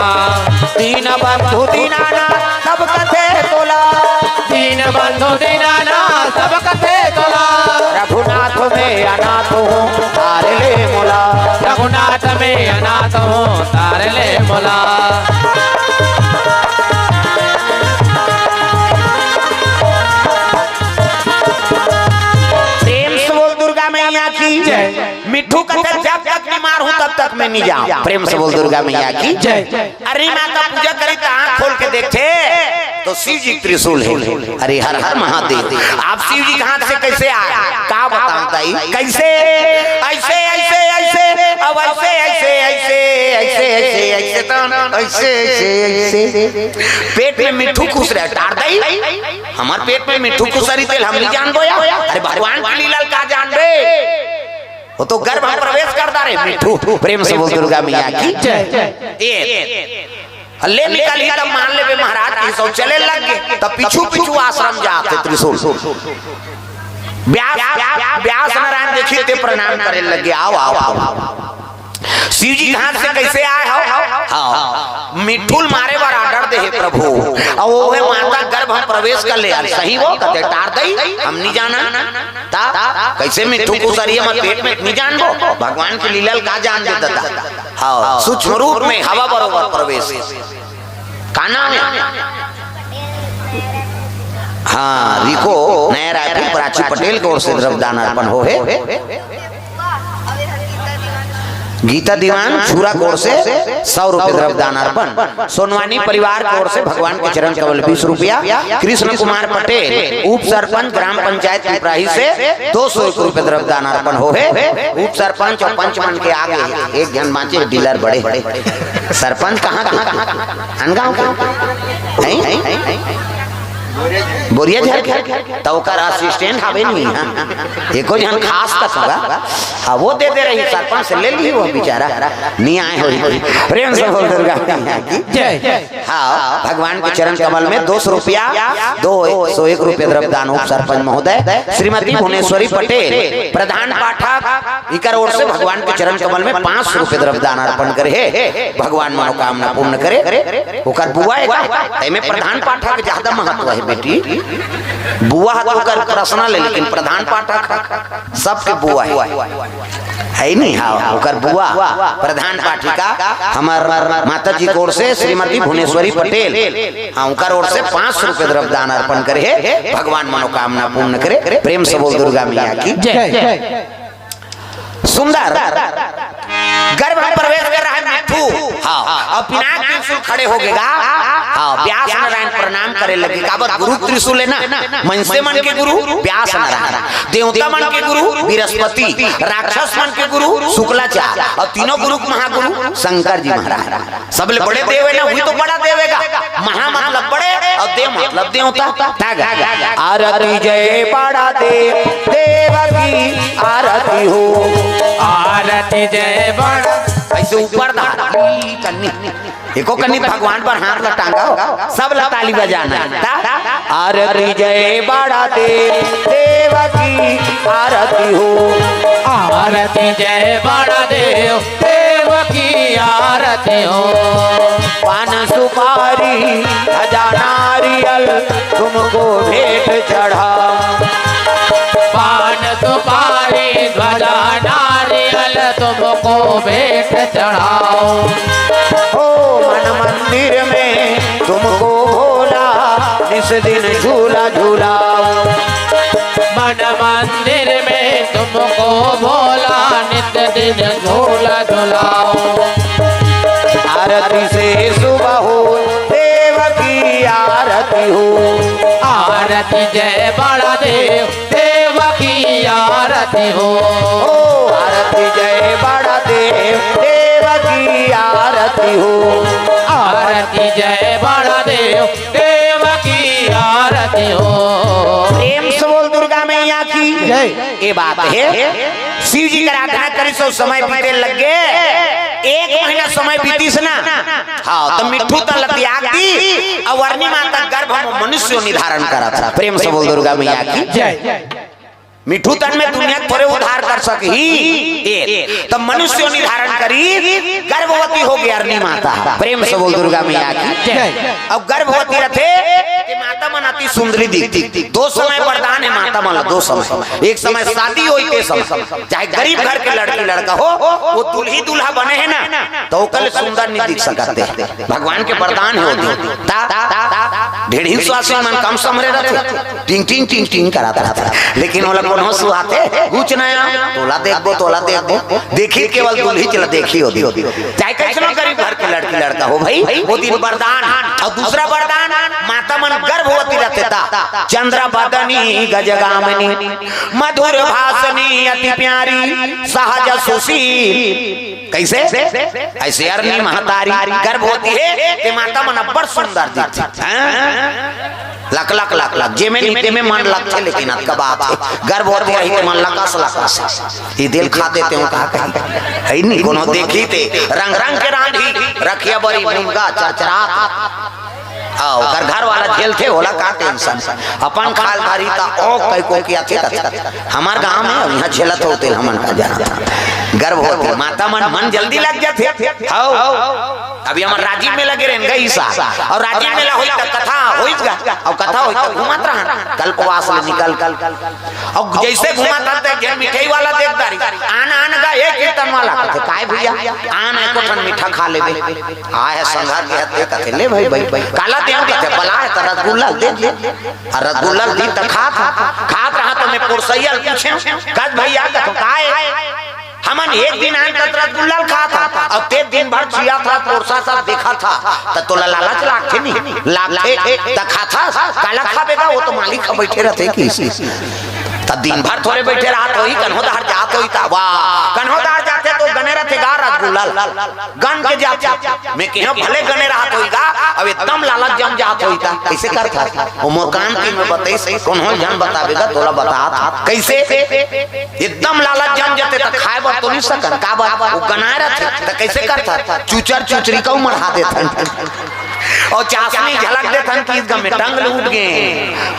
दीन बंधु दीनानाथ सब कथे तोला। दीन बंधु दीनानाथ सब कथे तोला। रघुनाथ में अनाथ हूँ, तार ले मोला। रघुनाथ में अनाथ हूँ, तार ले मोला। प्रेम से बोल दुर्गा मैया की जय। मिट्ठू कथे, "जब तक बीमार हूँ, तब तक मैं नहीं जाऊँ।" प्रेम से बोल दुर्गा मैया की जय। अरे माता पूजा करी त आँख खोल के देखथे त शिव जी के त्रिशूल हे। अरे हर हर महादेव। अब शिव जी के हाथ से कइसे आय? का बतावंव दाई? कइसे? अइसे, अइसे, अइसे, अब अइसे, अइसे, अइसे, अइसे, अइसे, अइसे, त अइसे, अइसे, अइसे। पेट में मिट्ठू खुसरे, टार दाई। हमर पेट में मिट्ठू खुसरही तेला हम नइ जानबो या? अरे भगवान के लीला ल का जानबे? वो तो गर्भ म प्रवेश कर डारे मिट्ठू। प्रेम से बोल दुर्गा मैया की जय। ए, ले निकलही त मान लेबे महाराज कि सब चले लग गे। त पीछू पीछू आश्रम जात हे त्रिशूल। व्यास, व्यास नारायण देखिस ते प्रणाम करे लग गे, "आओ, आओ, आओ।" शिव जी के हाथ से कइसे आय हो? हाँ। मिट्ठू ल मारे बर order दे हे प्रभु। अउ वो हे माता गर्भ म प्रवेश कर ले। अरे सही वो कथे, "टार दई, हम नइ जानन।" ता कइसे मिट्ठू खुसरही हमर पेट में, नइ जानबो? भगवान के लीला ल का जान देता था। हाँ, सूक्ष्म रूप में हवा बरोबर प्रवेश। का नाम हे? हाँ, रिको, नया रायपुर, प्राची पटेल के ओर से द्रव्य दान अर्पण होहे। गीता दीवान छुरा के ओर से सौ रुपये द्रव्य दान अर्पण, सोनवानी परिवार के ओर से भगवान के चरण कमल बीस रुपया, कृष्ण कुमार पटेल, उप सरपंच ग्राम पंचायत पिपराही से दो सौ एक रुपये द्रव्य दान अर्पण होहे। उप सरपंच अउ पंच मन के आगे एक झन बांचे डीलर बड़े। सरपंच कहाँ, कहाँ, कहाँ, कहाँ? अनगांव के? हैं? बोरिया झर के, त ओकर असिस्टेंट हवे नहीं, हाँ। एको झन खास तक होगा। हाँ, वो दे दे रही, सरपंच से ले ली वो बेचारा, नहीं आए होही। प्रेम से बोल दुर्गा मैया की जय। हाँ, भगवान के चरण कमल में दो सौ रुपया, दो सौ एक रुपये द्रव्य दान, उप सरपंच महोदय श्रीमती भुवनेश्वरी पटेल, प्रधान पाठक, इकर ओर से भगवान के चरण कमल में पाँच सौ रुपये द्रव्य दान अर्पण करे हे। भगवान मनोकामना पूर्ण करे। ओकर बुआ एक, एमे प्रधान पाठक ज्यादा महत्व है बेटी। बुआ ह तो ओकर पर्सनल है, लेकिन प्रधान पाठक सबके बुआ है, है नहीं? हाँ, ओकर बुआ प्रधान पाठिका हमर माता जी के ओर से श्रीमती भुवनेश्वरी पटेल, हाँ, ओकर ओर से पाँच सौ रुपये द्रव्य दान अर्पण करे हे। भगवान मनोकामना पूर्ण करे। प्रेम से बोल दुर्गा मैया की जय। जय। सुंदर गर्भ में प्रवेश कर रहा है मिट्ठू। हाँ, और पिनाक त्रिशूल खड़े हो गेगा। हाँ, व्यास नारायण प्रणाम करे लगे, काबर गुरु त्रिशूल है ना, मनसे मन के गुरु व्यास नारायण, देवता मन के गुरु बृहस्पति, राक्षस मन के गुरु शुक्लाचार्य, और तीनों गुरु के महागुरु शंकर जी महाराज। सबले बड़े देव है ना, वही तो बड़ा देव है गा। महा मतलब बड़े और देव मतलब देवता। आरती जय बड़ा देव, देव की आरती हो। आरती जय बड़ा। ऐसे ऊपर धार, कन्नी, एको कन्नी भगवान पर हाथ ला टांगा हो, सब ला ताली बजाना है। ता? आरती जय बड़ा देव, देव की आरती हो। आरती जय बड़ा देव, देव की आरती हो। पान सुपारी ध्वजा नारियल तुमको भेंट चढ़ा। पान सुपारी ध्वजा नारियल तुमको भेंट चढ़ाओ। हो मन मंदिर में तुमको भोला निस दिन झूला झूलाओ। मन मंदिर में तुमको भोला नित दिन झूला झुलाओ। आरती से सुबह हो, देव की आरती हो। आरती जय बड़ा देव, देव की आरती हो। ओ आरती जय बड़ा देव, देव की आरती हो। आरती जय बड़ा देव, देव की आरती हो। प्रेम से बोल दुर्गा मैया की जय। ये बात है, शिव जी की आराधना करी सो समय बीते लग गए। एक महीना समय बीतीस ना, हाँ, तो मिट्ठू तन ल त्याग दी, अउ अरनी माता गर्भ में मनुष्य योनि धारण करत रहा। प्रेम से बोल दुर्गा मैया की जय। मिट्ठू तन में दुनिया के थोरे उद्धार कर सकही, ए, तब मनुष्य योनि धारण करी, गर्भवती हो गई अरनी माता। प्रेम से बोल दुर्गा मैया की जय। अब गर्भवती रथे, ये माता मन अति सुंदरी दिखती। दो समय वरदान है माता मन ला, दो समय। एक समय शादी होई ते समय, चाहे गरीब घर के लड़की लड़का हो, वो दुल्ही दूल्हा बने है ना, तो ओकर ले सुंदर नहीं दिख सकते। भगवान के वरदान है वो दे। ता, ता, ता, ढेढ़ी स्वासी मन कम समरे रहते, टिंग टिंग टिंग टिंग करत रहते, लेकिन ओला कोनो सुहाते कुछ नया। तोला देखबो, तोला देखबो, देखी केवल दुल्ही चला देखी होती। चाहे कैसनो गरीब घर के लड़की लड़का हो भाई, वो दिन वरदान। और दूसरा वरदान, माता मन गर्भवती रहते ता, चंद्र बदनी गजगामिनी, मधुर भाषणी अति प्यारी, सहज सुशील। कैसे? ऐसे अरनी महतारी गर्भवती है, ते माता मन अब्बड़ सुंदर दिखथे। हाँ? लक, लक, लक, लक, जेमे नहीं तेमे मन लगथे, लेकिन अतका बात है, गर्भवती रही ते मन लकस, लकस। ये दिल खा देते हो, कहा कहीं। है नहीं, कोनो देखी ते रंग रंग के रांधी, रखिया बरी मुनगा चरचरात। आ, ओकर घर वाला झेलथे, ओला का टेंशन? अपन खाल धारी ता ओ कई को किया थे कथे। हमार गांव में यहाँ झेलत होते, हमन का जाना। गर्भवती माता मन, मन जल्दी लग जाथे। हाउ। अभी हमर राजीव मेला गे रहेन गई सा, और राजीव मेला होई त कथा होई गा, और कथा होई त घूमत रहन, कल्पवास ले निकल। और जैसे घूमत रहन त एक झन मिठाई वाला देख डारी, आन आन गा, ए कीर्तन वाला, कथे, "काय भैया, आन एको ठन मीठा खा लेबे।" आय हे संघा के हते, कथे, "ले भाई, भाई, भाई, काला देव?" कथे, "बला है त रसगुल्ला दे दे।" आ रसगुल्ला दी त खात, खात रहा त मैं पोरसैया ल पूछे, "कस भैया, कथे, काय?" हमन एक दिन आन तक रसगुल्ला ल खात हा, अब ते दिन भर चियात हा, पोरसा सब देखत हा, त तोला लालच लागथे नहीं? लागथे, त खाथस, काला खाबे गा, वो तो मालिक ह बैठे रहथे कि। त दिन भर थोरे बैठे रहत होही, कन्हो डहर जात होही त, वाह, कन्हो डहर जाथे तो गने रहथे गा रसगुल्ला ल, गन के जाथे। मैं कहेंव भले गने रहत होही गा, एकदम लालच जम जात होही त कइसे करथस? ओ मोर कान तीर में बतइस, कोनो झन बताबे गा, तोला बतात। कइसे? एकदम लालच जम जाथे त खाए बर तो नइ सकन, काबर? ओ गनाए रथे, त कइसे करथस? चुचर चुचरी का उमर हा देथन। अउ चासनी झलक देथन कि इस गमे टंग ले उठ गे।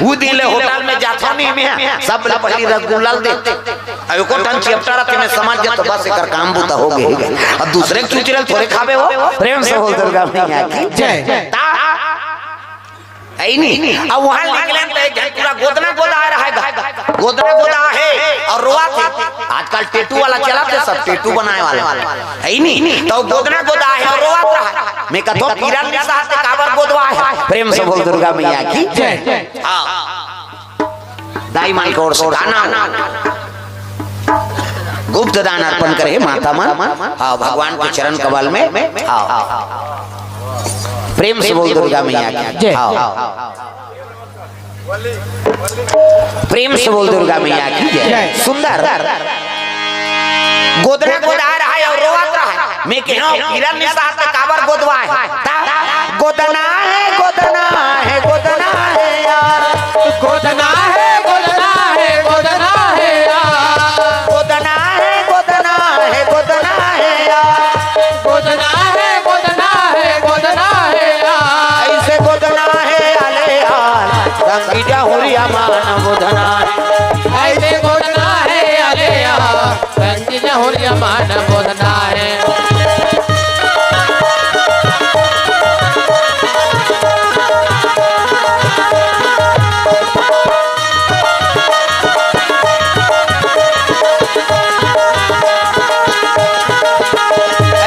उ दिन ले होटल में जाथों नहीं मैं, सब ले पहिली रसगुल्ला ल दे। अउ एको ठन चेपटा रथे, मैं समझ जाथों बस एकर काम बूता हो गे। अब दूसरे के चुचरे ल थोरे खाबे हो। प्रेम से बोल दुर्गा मैया की जय। ता, है ही नहीं। अब वहां निकले त एक झन पूरा गोदना गोदा रहा है, गोदना गोदा है अउ रोवत हे। आजकल टेटू वाला चलत हे, सब टेटू बनाए वाला, है ही नहीं। त गोदना गोदा है अउ रोवत रहा है। मैं कथों पीरा नइ सहत ते काबर गोदवाए हस? प्रेम से बोल दुर्गा मैया की जय। हाँ। दाई मन के ओर से का नाम? गुप्त दान अर्पण करे हे माता मन। हाँ, भगवान के चरण कमल में। हाँ, प्रेम से बोल दुर्गा मैया की जय। हाँ, प्रेम से बोल दुर्गा मैया की जय। जय। सुंदर। गोदना गोदा रहा है अउ रोवत रहा है। मैं कहेंव पीरा नइ सहत ते काबर गोदवाए हस? ता, गोदना है, गोदना है, गोदना है यार। गोदना है, गोदना है, गोदना है यार। गोदना है, गोदना है, गोदना है यार। गोदना है, गोदना है, गोदना है यार। अइसे गोदना है अले यार, संगी जहुरिया मान गोदना है। अइसे गोदना है अले यार, संगी जहुरिया मान गोदना है।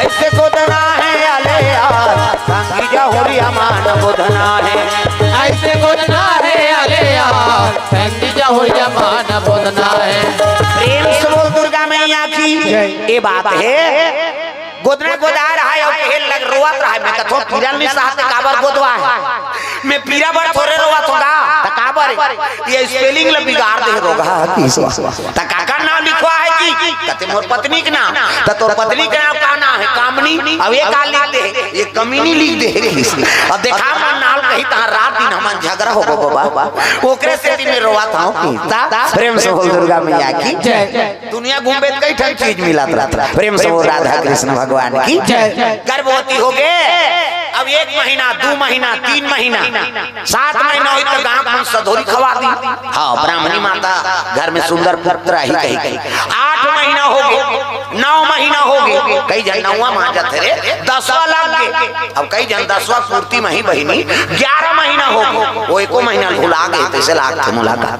अइसे गोदना है अले यार, संगी जहुरिया मान गोदना है। अइसे गोदना है अले यार, संगी जहुरिया मान गोदना है। प्रेम से बोल दुर्गा मैया की जय। ये बात है। गोदना गोदा रहा है अउ कहे लग रोवत रहा है, मैं कथों पीरा नइ सहत ते काबर गोदवाए हस? मैं पीरा बर थोरे रोवत हों गा, त काबर? ये spelling ल बिगाड़ दे रोगहा किस। त काकर नाम लिखवाए हस जी? कथे मोर पत्नी के नाम। त तोर पत्नी के नाम का नाम है? कामनी। अब ये का लिख दे? ये कमीनी लिख दे। अब देखा मन नाल कही तहाँ रात दिन हमन झगरा होबो बाबा। ओकरे सेती मैं रोवत हौं कि ता प्रेम से बोल दुर्गा मैया की जय। दुनिया घूमबे त कई ठन चीज मिलत रहत। प्रेम से बोल राधा कृष्ण भगवान की जय। गर्भवती हो गे, अब एक महीना, दू महीना, तीन महीना, सात महीना होही त गांव मन सधोरी खवा दी। हाँ, ब्राह्मणी माता घर में सुंदर पुत्र आही कही कही। आठ महीना हो गे, नौ महीना हो गे, कई झन नौवा मा जाथे रे, दसवा लग गे। अब कई झन दसवा पूर्ति म ही बहिनी, ग्यारह महीना हो गे, ओ एको महीना भुला गे, तइसे लागथे मोला का।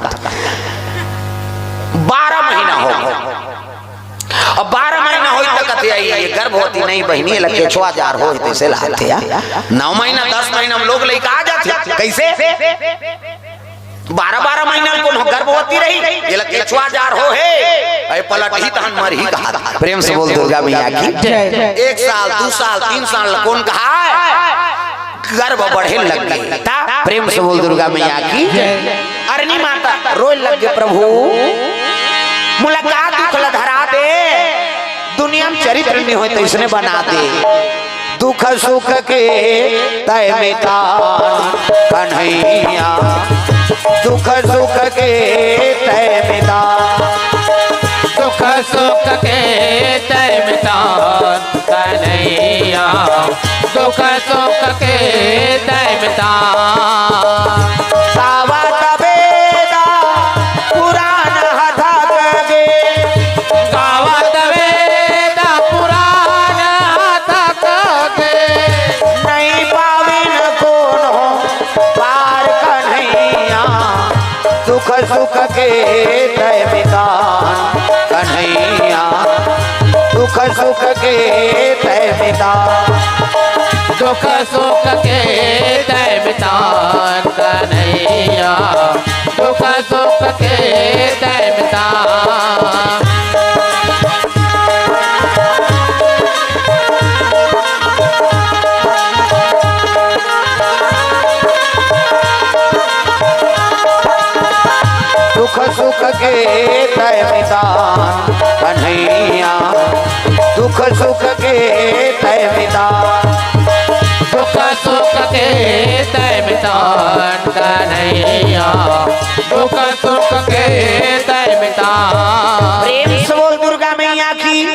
बारह महीना हो गे। अब बारह महीना होही त कथे आई, ये गर्भवती नहीं बहिनी, एला केछुआ जार होही, तइसे लागथे या। नौ महीना, दस महीना म लोग लइका आ जाथे। कइसे? बारह बारह महीना ल कोनो गर्भवती रही, एला केछुआ जार होहे, अइ पलटही तहन मरही कहा। प्रेम से बोल दुर्गा मैया की जय। एक साल, दू साल, तीन साल ल कोन कहा? गर्भ बढ़े लग गे। ता प्रेम से बोल दुर्गा मैया की जय। अरनी माता रोए लग गे, प्रभु मोला का दुख ल धरा दे, दुनिया म चरित्र नइ होय तइसने बना दे। दुख सुख के तय मितान कन्हैया, दुख सुख के तय मितान। दुख सुख के तय मितान कन्हैया, दुख सुख के तय मितान। गावत वेद पुराण हथक गे। गावत वेद पुराण हथक गे। नइ पाविन कोनो पार कन्हैया, दुख सुख के तय मितान कन्हैया, दुख सुख के तय मितान। दुख सुख के तय मितान कन्हैया, दुख सुख के तय मितान। दुख सुख के तय मितान कन्हैया, दुख सुख के तय मितान। दुख सुख के बेटा।